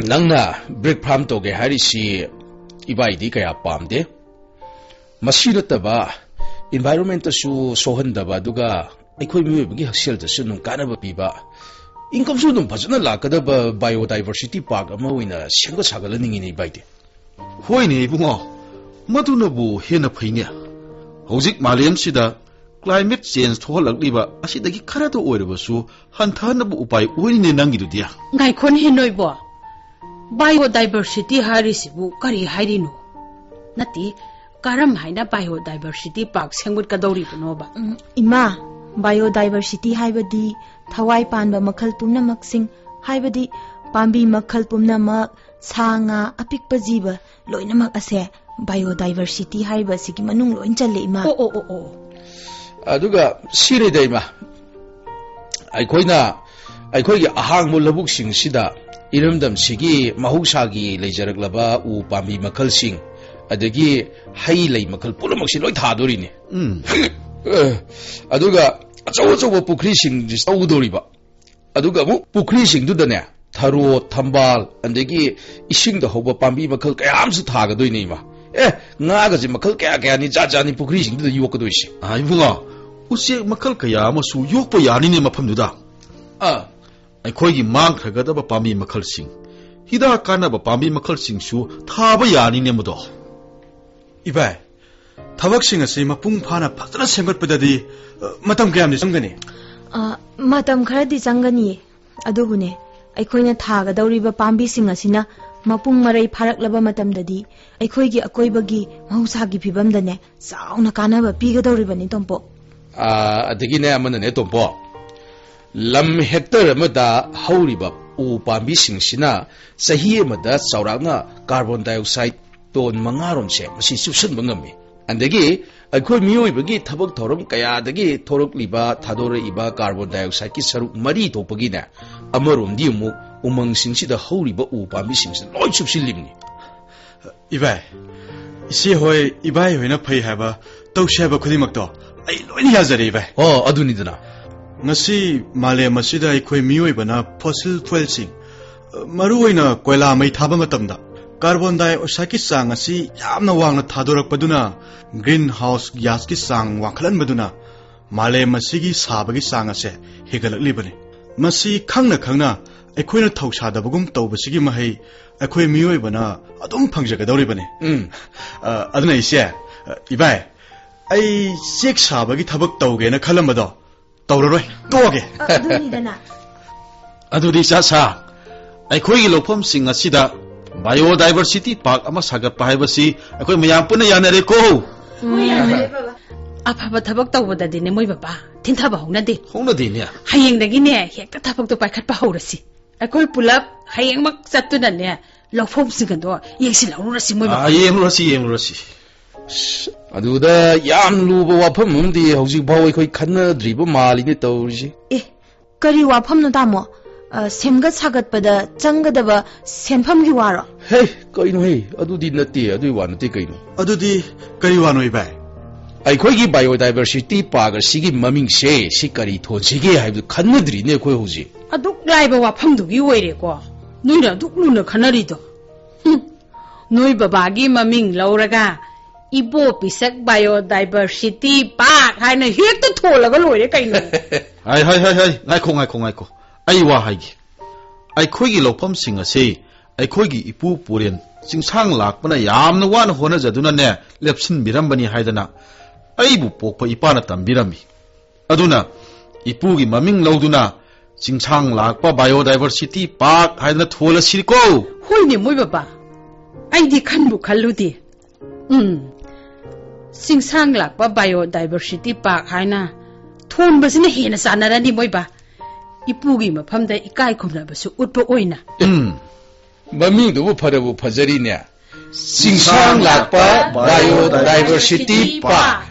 ꯅꯪꯅ ꯕ꯭ꯔꯤꯛ ꯐꯥꯔꯝ ꯇꯧꯒꯦ ꯍꯥꯏꯔꯤꯁꯤ ꯏꯕꯥꯏꯗꯤ ꯀꯌꯥ ꯄꯥꯝꯗꯦ꯫ ꯃꯁꯤ ꯅꯠꯇꯕ environmentꯇꯁꯨ ꯁꯣꯛꯍꯟꯗꯕ, ꯑꯗꯨꯒ ꯑꯩꯈꯣꯏ ꯃꯤꯑꯣꯏꯕꯒꯤ ꯍꯛꯁꯦꯜꯗꯁꯨ ꯑꯗꯨꯝ ꯀꯥꯟꯅꯕ ꯄꯤꯕ, ꯏꯟꯀꯝꯁꯨ ꯑꯗꯨꯝ ꯐꯖꯅ ꯂꯥꯛꯀꯗꯕ biodiversity park ꯑꯃ ꯑꯣꯏꯅ ꯁꯦꯝꯒꯠ ꯁꯥꯒꯠꯍꯟꯅꯤꯡꯉꯤꯅꯦ ꯏꯕꯥꯏꯗꯤ꯫ ꯍꯣꯏꯅꯦ ꯏꯕꯨꯡꯉꯣ, ꯃꯗꯨꯅꯕꯨ ꯍꯦꯟꯅ ꯐꯩꯅꯦ꯫ ꯍꯧꯖꯤꯛ ꯃꯥꯂꯦꯝꯁꯤꯗ climate change ꯊꯣꯛꯍꯜꯂꯛꯂꯤꯕ ꯑꯁꯤꯗꯒꯤ ꯈꯔꯇ ꯑꯣꯏꯔꯕꯁꯨ ꯍꯟꯊꯍꯟꯅꯕ ꯎꯄꯥꯏ ꯑꯣꯏꯔꯤꯅꯦ ꯅꯪꯒꯤꯗꯨꯗꯤ꯫ ꯉꯥꯏꯈꯣꯅꯦ ꯅꯣꯏꯕꯣ, biodiversity ꯍꯥꯏꯔꯤꯁꯤꯕꯨ ꯀꯔꯤ ꯍꯥꯏꯔꯤꯅꯣ? ꯅꯠꯇꯦ, ꯀꯔꯝ ꯍꯥꯏꯅ biodiversity park ꯁꯦꯝꯒꯠꯀꯗꯧꯔꯤꯕꯅꯣꯕ? ꯎꯝ, ꯏꯃꯥ, biodiversity ꯍꯥꯏꯕꯗꯤ ꯊꯋꯥꯏ ꯄꯥꯟꯕ ꯃꯈꯜ ꯄꯨꯝꯅꯃꯛꯁꯤꯡ, ꯍꯥꯏꯕꯗꯤ ꯄꯥꯝꯕꯤ ꯃꯈꯜ ꯄꯨꯝꯅꯃꯛ, ꯁꯥ ꯉꯥ, ꯑꯄꯤꯛꯄ ꯖꯤꯕ ꯂꯣꯏꯅꯃꯛ ꯑꯁꯦ biodiversity ꯍꯥꯏꯔꯤꯕ ꯑꯁꯤꯒꯤ ꯃꯅꯨꯡ ꯂꯣꯏ ꯆꯜꯂꯦ, ꯏꯃꯥ꯫ ꯑꯣ, ꯑꯣ, ꯑꯣ, ꯑꯣ꯫ ꯑꯗꯨꯒ ꯁꯤꯔꯤꯗ ꯏꯃꯥ, ꯑꯩꯈꯣꯏꯅ ꯑꯩꯈꯣꯏꯒꯤ ꯑꯍꯥꯡꯕ ꯂꯧꯕꯨꯛꯁꯤꯡꯁꯤꯗ ꯏꯔꯝꯗꯝꯁꯤꯒꯤ ꯃꯍꯧꯁꯥꯒꯤ ꯂꯩꯖꯔꯛꯂꯕ ꯎ ꯄꯥꯝꯕꯤ ꯃꯈꯜꯁꯤꯡ, ꯑꯗꯒꯤ ꯍꯩ ꯂꯩ ꯃꯈꯜ ꯄꯨꯝꯅꯃꯛꯁꯤ ꯂꯣꯏ ꯊꯥꯗꯣꯔꯤꯅꯤ꯫ ꯎꯝ꯫ ꯑꯗꯨꯒ ꯑꯆꯧ ꯑꯆꯧꯕ ꯄꯨꯈ꯭ꯔꯤꯁꯤꯡꯁꯤ ꯇꯧꯗꯣꯔꯤꯕ꯫ ꯑꯗꯨꯒ ꯑꯃꯨꯛ ꯄꯨꯈ꯭ꯔꯤꯁꯤꯡꯗꯨꯗꯅꯦ, ꯊꯔꯣ, ꯊꯝꯕꯥꯜ, ꯑꯗꯒꯤ ꯏꯁꯤꯡꯗ ꯍꯧꯕ ꯄꯥꯝꯕꯤ ꯃꯈꯜ ꯀꯌꯥ ꯑꯃꯁꯨ ꯊꯥꯒꯗꯣꯏꯅꯦ, ꯏꯃꯥ꯫ ꯑꯦ, ꯉꯥꯒꯁꯦ ꯃꯈꯜ ꯀꯌꯥ ꯀꯌꯥꯅꯤ, ꯖꯥꯠ ꯖꯥꯠꯅꯤ ꯄꯨꯈ꯭ꯔꯤꯁꯤꯡꯗꯨꯗ ꯌꯣꯛꯀꯗꯣꯏꯁꯦ꯫ ꯑꯥ, ꯏꯕꯨꯡꯉꯣ, ꯎꯆꯦꯛ ꯃꯈꯜ ꯀꯌꯥ ꯑꯃꯁꯨ ꯌꯣꯛꯄ ꯌꯥꯅꯤꯅꯦ ꯃꯐꯝꯗꯨꯗ꯫ ꯑꯥ꯫ ꯑꯩꯈꯣꯏꯒꯤ ꯃꯥꯡꯈ꯭ꯔꯒꯗꯕ ꯄꯥꯝꯕꯤ ꯃꯈꯜꯁꯤꯡ, ꯍꯤꯗꯥꯛ ꯀꯥꯟꯅꯕ ꯄꯥꯝꯕꯤ ꯃꯈꯜꯁꯤꯡꯁꯨ ꯊꯥꯕ ꯌꯥꯅꯤꯅꯦ ꯃꯗꯣ꯫ ꯏꯕꯥꯏ, ꯊꯕꯛꯁꯤꯡ ꯑꯁꯤ ꯃꯄꯨꯡ ꯐꯥꯅ ꯐꯖꯅ ꯁꯦꯝꯒꯠꯄꯗꯗꯤ, ꯑ, ꯃꯇꯝ ꯀꯌꯥꯝꯗꯤ ꯆꯪꯒꯅꯤ? ꯑ, ꯃꯇꯝ ꯈꯔꯗꯤ ꯆꯪꯒꯅꯤꯌꯦ꯫ ꯑꯗꯨꯕꯨꯅꯦ, ꯑꯩꯈꯣꯏꯅ ꯊꯥꯒꯗꯧꯔꯤꯕ ꯄꯥꯝꯕꯤꯁꯤꯡ ꯑꯁꯤꯅ ꯃꯄꯨꯡ ꯃꯔꯩ ꯐꯥꯔꯛꯂꯕ ꯃꯇꯝꯗꯗꯤ ꯑꯩꯈꯣꯏꯒꯤ ꯑꯀꯣꯏꯕꯒꯤ ꯃꯍꯧꯁꯥꯒꯤ ꯐꯤꯕꯝꯗꯅꯦ ꯆꯥꯎꯅ ꯀꯥꯟꯅꯕ ꯄꯤꯒꯗꯧꯔꯤꯕꯅꯤ, ꯇꯣꯝꯄꯣꯛ꯫ ꯑꯥ, ꯑꯗꯒꯤꯅꯦ ꯑꯃꯅꯅꯦ, ꯇꯣꯝꯄꯣꯛ, ꯂꯝ ꯍꯦꯛꯇꯔ ꯑꯃꯗ ꯍꯧꯔꯤꯕ ꯎ ꯄꯥꯝꯕꯤꯁꯤꯡꯁꯤꯅ ꯆꯍꯤ ꯑꯃꯗ ꯆꯥꯎꯔꯥꯛꯅ ꯀꯥꯔꯕꯣꯟ ꯗꯥꯏꯑꯣꯛꯁꯥꯏꯗ ꯇꯣꯟ ꯃꯉꯥ ꯔꯣꯝꯁꯦ ꯃꯁꯤ ꯆꯨꯞꯁꯤꯟꯕ ꯉꯝꯃꯤ꯫ ꯑꯗꯒꯤ ꯑꯩꯈꯣꯏ ꯃꯤꯑꯣꯏꯕꯒꯤ ꯊꯕꯛ ꯊꯧꯔꯝ ꯀꯌꯥꯗꯒꯤ ꯊꯣꯔꯛꯂꯤꯕ, ꯊꯥꯗꯣꯔꯛꯏꯕ ꯀꯥꯔꯕꯣꯟ ꯗꯥꯏꯑꯣꯛꯁꯥꯏꯗꯀꯤ ꯁꯔꯨꯛ ꯃꯔꯤ ꯊꯣꯛꯄꯒꯤꯅꯦ, ꯑꯃꯔꯣꯝꯗꯤ ꯑꯃꯨꯛ ꯎꯃꯪꯁꯤꯡꯁꯤꯗ ꯍꯧꯔꯤꯕ ꯎ ꯄꯥꯝꯕꯤꯁꯤꯡꯁꯤ ꯂꯣꯏ ꯆꯨꯞꯁꯤꯜꯂꯤꯕꯅꯤ꯫ ꯏꯕꯥꯏ, ꯏꯆꯦ ꯍꯣꯏ, ꯏꯕꯥꯏ ꯍꯣꯏꯅ ꯐꯩ ꯍꯥꯏꯕ, ꯇꯧꯁꯦ ꯍꯥꯏꯕ ꯈꯨꯗꯤꯡꯃꯛꯇꯣ ꯑꯩ ꯂꯣꯏꯅ ꯌꯥꯖꯔꯦ, ꯏꯕꯥꯏ꯫ ꯑꯣ, ꯑꯗꯨꯅꯤꯗꯅ꯫ ꯉꯁꯤ ꯃꯥꯂꯦꯝ ꯑꯁꯤꯗ ꯑꯩꯈꯣꯏ ꯃꯤꯑꯣꯏꯕꯅ ꯐꯣꯁꯤꯜ ꯐ꯭ꯌꯨꯑꯦꯜꯁꯤꯡ, ꯃꯔꯨꯑꯣꯏꯅ ꯀꯣꯏꯂꯥ ꯃꯩ ꯊꯥꯕ ꯃꯇꯝꯗ ꯀꯥꯔꯕꯣꯟ ꯗꯥꯏꯑꯣꯛꯁꯥꯏꯗꯀꯤ ꯆꯥꯡ ꯑꯁꯤ ꯌꯥꯝꯅ ꯋꯥꯡꯅ ꯊꯥꯗꯣꯔꯛꯄꯗꯨꯅ ꯒ꯭ꯔꯤꯟ ꯍꯥꯎꯁ ꯒ꯭ꯌꯥꯁꯀꯤ ꯆꯥꯡ ꯋꯥꯡꯈꯠꯍꯟꯕꯗꯨꯅ ꯃꯥꯂꯦꯝ ꯑꯁꯤꯒꯤ ꯁꯥꯕꯒꯤ ꯆꯥꯡ ꯑꯁꯦ ꯍꯦꯟꯒꯠꯂꯛꯂꯤꯕꯅꯤ꯫ ꯃꯁꯤ ꯈꯪꯅ ꯈꯪꯅ ꯑꯩꯈꯣꯏꯅ ꯊꯧꯁꯥꯗꯕꯒꯨꯝ ꯇꯧꯕꯁꯤꯒꯤ ꯃꯍꯩ ꯑꯩꯈꯣꯏ ꯃꯤꯑꯣꯏꯕꯅ ꯑꯗꯨꯝ ꯐꯪꯖꯒꯗꯧꯔꯤꯕꯅꯤ꯫ ꯎꯝ꯫ ꯑ, ꯑꯗꯨꯅ ꯏꯆꯦ, ꯑ, ꯏꯕꯥꯏ, ꯑꯩ ꯆꯦꯛ ꯁꯥꯕꯒꯤ ꯊꯕꯛ ꯇꯧꯒꯦꯅ ꯈꯜꯂꯝꯕꯗꯣ ꯇꯧꯔꯔꯣꯏ, ꯇꯣꯛꯑꯒꯦ꯫ ꯑ, ꯑꯗꯨꯅꯤꯗꯅ꯫ ꯑꯗꯨꯗꯤ ꯏꯆꯥ ꯁꯥ, ꯑꯩꯈꯣꯏꯒꯤ ꯂꯧꯐꯝꯁꯤꯡ ꯑꯁꯤꯗ ꯕꯥꯏꯑꯣꯗꯥꯏꯕꯔꯁꯤꯇꯤ ꯄꯥꯔꯛ ꯑꯃ ꯁꯥꯒꯠꯄ ꯍꯥꯏꯕꯁꯤ ꯑꯩꯈꯣꯏ ꯃꯌꯥꯝ ꯄꯨꯟꯅ ꯌꯥꯅꯔꯦꯀꯣ꯫ ꯎꯝ꯫ ꯑꯐꯕ ꯊꯕꯛ ꯇꯧꯕꯗꯗꯤꯅꯦ ꯃꯣꯏ ꯕꯕꯥ, ꯊꯤꯟꯊꯕ ꯍꯧꯅꯗꯦ꯫ ꯍꯧꯅꯗꯦꯅꯦ꯫ ꯍꯌꯦꯡꯗꯒꯤꯅꯦ ꯍꯦꯛꯇ ꯊꯕꯛꯇꯣ ꯄꯥꯏꯈꯠꯄ ꯍꯧꯔꯁꯤ꯫ ꯑꯩꯈꯣꯏ ꯄꯨꯂꯞ ꯍꯌꯦꯡꯃꯛ ꯆꯠꯇꯨꯅꯅꯦ ꯂꯧꯐꯝꯁꯤꯡ ꯑꯗꯣ ꯌꯦꯡꯁꯤꯜꯍꯧꯔꯨꯔꯁꯤ ꯃꯣꯏ ꯕꯕꯥ꯫ ꯑꯥ, ꯌꯦꯡꯂꯨꯔꯁꯤ, ꯌꯦꯡꯂꯨꯔꯁꯤ꯫ ꯑꯁ, ꯑꯗꯨꯗ ꯌꯥꯝ ꯂꯨꯕ ꯋꯥꯐꯝ ꯑꯃꯗꯤ ꯍꯧꯖꯤꯛ ꯐꯥꯎ ꯑꯩꯈꯣꯏ ꯈꯟꯅꯗ꯭ꯔꯤꯕ ꯃꯥꯜꯂꯤꯅꯦ ꯇꯧꯔꯤꯁꯤ꯫ ꯑꯦ, ꯀꯔꯤ ꯋꯥꯐꯝꯅꯣ, ꯇꯥꯃꯣ? ꯑ, ꯁꯦꯝꯒꯠ ꯁꯥꯒꯠꯄꯗ ꯆꯪꯒꯗꯕ ꯁꯦꯟꯐꯝꯒꯤ ꯋꯥꯔꯣ? ꯍꯦ, ꯀꯩꯅꯣ ꯍꯦ? ꯑꯗꯨꯗꯤ ꯅꯠꯇꯦ, ꯑꯗꯨꯏ ꯋꯥ ꯅꯠꯇꯦ ꯀꯩꯅꯣ꯫ ꯑꯗꯨꯗꯤ ꯀꯔꯤ ꯋꯥꯅꯣ, ꯏꯕꯥꯏ? ꯑꯩꯈꯣꯏꯒꯤ ꯕꯥꯏꯑꯣꯗꯥꯏꯚꯔꯁꯤꯇꯤ ꯄꯥꯔꯛ ꯑꯁꯤꯒꯤ ꯃꯃꯤꯡꯁꯦ ꯁꯤ ꯀꯔꯤ ꯊꯣꯟꯁꯤꯒꯦ ꯍꯥꯏꯕꯗꯨ ꯈꯟꯅꯗ꯭ꯔꯤꯅꯦ ꯑꯩꯈꯣꯏ ꯍꯧꯖꯤꯛ꯫ ꯑꯗꯨꯛ ꯂꯥꯏꯕ ꯋꯥꯐꯝꯗꯨꯒꯤ ꯑꯣꯏꯔꯦꯀꯣ ꯅꯣꯏꯅ ꯑꯗꯨꯛ ꯂꯨꯅ ꯈꯟꯅꯔꯤꯗꯣ꯫ ꯍꯨꯝ, ꯅꯣꯏ ꯕꯕꯥꯒꯤ ꯃꯃꯤꯡ ꯂꯧꯔꯒ ꯏꯕꯣ ꯄꯤꯁꯛ ꯕꯥꯏꯑꯣꯗꯥꯏꯚꯔꯁꯤꯇꯤ ꯄꯥꯔꯛ ꯍꯥꯏꯅ ꯍꯦꯛꯇ ꯊꯣꯜꯂꯒ ꯂꯣꯏꯔꯦ ꯀꯩꯅꯣ꯫ ꯍꯥꯏ, ꯍꯥꯏ, ꯍꯥꯏ, ꯍꯥꯏ, ꯉꯥꯏꯈꯣ, ꯉꯥꯏꯈꯣ, ꯉꯥꯏꯈꯣ꯫ ꯑꯩ ꯋꯥ ꯍꯥꯏꯒꯦ꯫ ꯑꯩꯈꯣꯏꯒꯤ ꯂꯧꯐꯝꯁꯤꯡ ꯑꯁꯤ ꯑꯩꯈꯣꯏꯒꯤ ꯏꯄꯨ ꯄꯨꯔꯦꯟ ꯆꯤꯡꯁꯥꯡ ꯂꯥꯛꯄꯅ ꯌꯥꯝꯅ ꯋꯥꯅ ꯍꯣꯠꯅꯖꯗꯨꯅꯅꯦ ꯂꯦꯞꯁꯤꯟꯕꯤꯔꯝꯕꯅꯤ ꯍꯥꯏꯗꯅ ꯑꯩꯕꯨ ꯄꯣꯛꯄ ꯏꯄꯥꯅ ꯇꯝꯕꯤꯔꯝꯃꯤ꯫ ꯑꯗꯨꯅ ꯏꯄꯨꯒꯤ ꯃꯃꯤꯡ ꯂꯧꯗꯨꯅ ꯆꯤꯡꯁꯥꯡ ꯂꯥꯛꯄ ꯕꯥꯏꯑꯣꯗꯥꯏꯚꯔꯁꯤꯇꯤ ꯄꯥꯔꯛ ꯍꯥꯏꯗꯅ ꯊꯣꯜꯂꯁꯤꯀꯣ꯫ ꯍꯣꯏꯅꯦ ꯃꯣꯏ ꯕꯕꯥ, ꯑꯩꯗꯤ ꯈꯟꯕꯨ ꯈꯜꯂꯨꯗꯦ꯫ ꯎꯝ, ꯆꯤꯡꯁꯥꯡ ꯂꯥꯛꯄ ꯕꯥꯏꯑꯣꯗꯥꯏꯚꯔꯁꯤꯇꯤ ꯄꯥꯔꯛ ꯍꯥꯏꯅ ꯊꯣꯟꯕꯁꯤꯅ ꯍꯦꯟꯅ ꯆꯥꯟꯅꯔꯅꯤ ꯃꯣꯏ ꯕꯥ꯫ ꯏꯄꯨꯒꯤ ꯃꯐꯝꯗ ꯏꯀꯥꯏ ꯈꯨꯝꯅꯕꯁꯨ ꯎꯠꯄ ꯑꯣꯏꯅ꯫ ꯎꯝ, ꯃꯃꯤꯡꯗꯨꯕꯨ ꯐꯔꯕꯨ ꯐꯖꯔꯤꯅꯦ꯫ ꯆꯤꯡꯁꯥꯡ ꯂꯥꯛꯄ ꯕꯥꯏꯑꯣꯗꯥꯏꯚꯔꯁꯤꯇꯤ ꯄꯥꯔꯛ꯫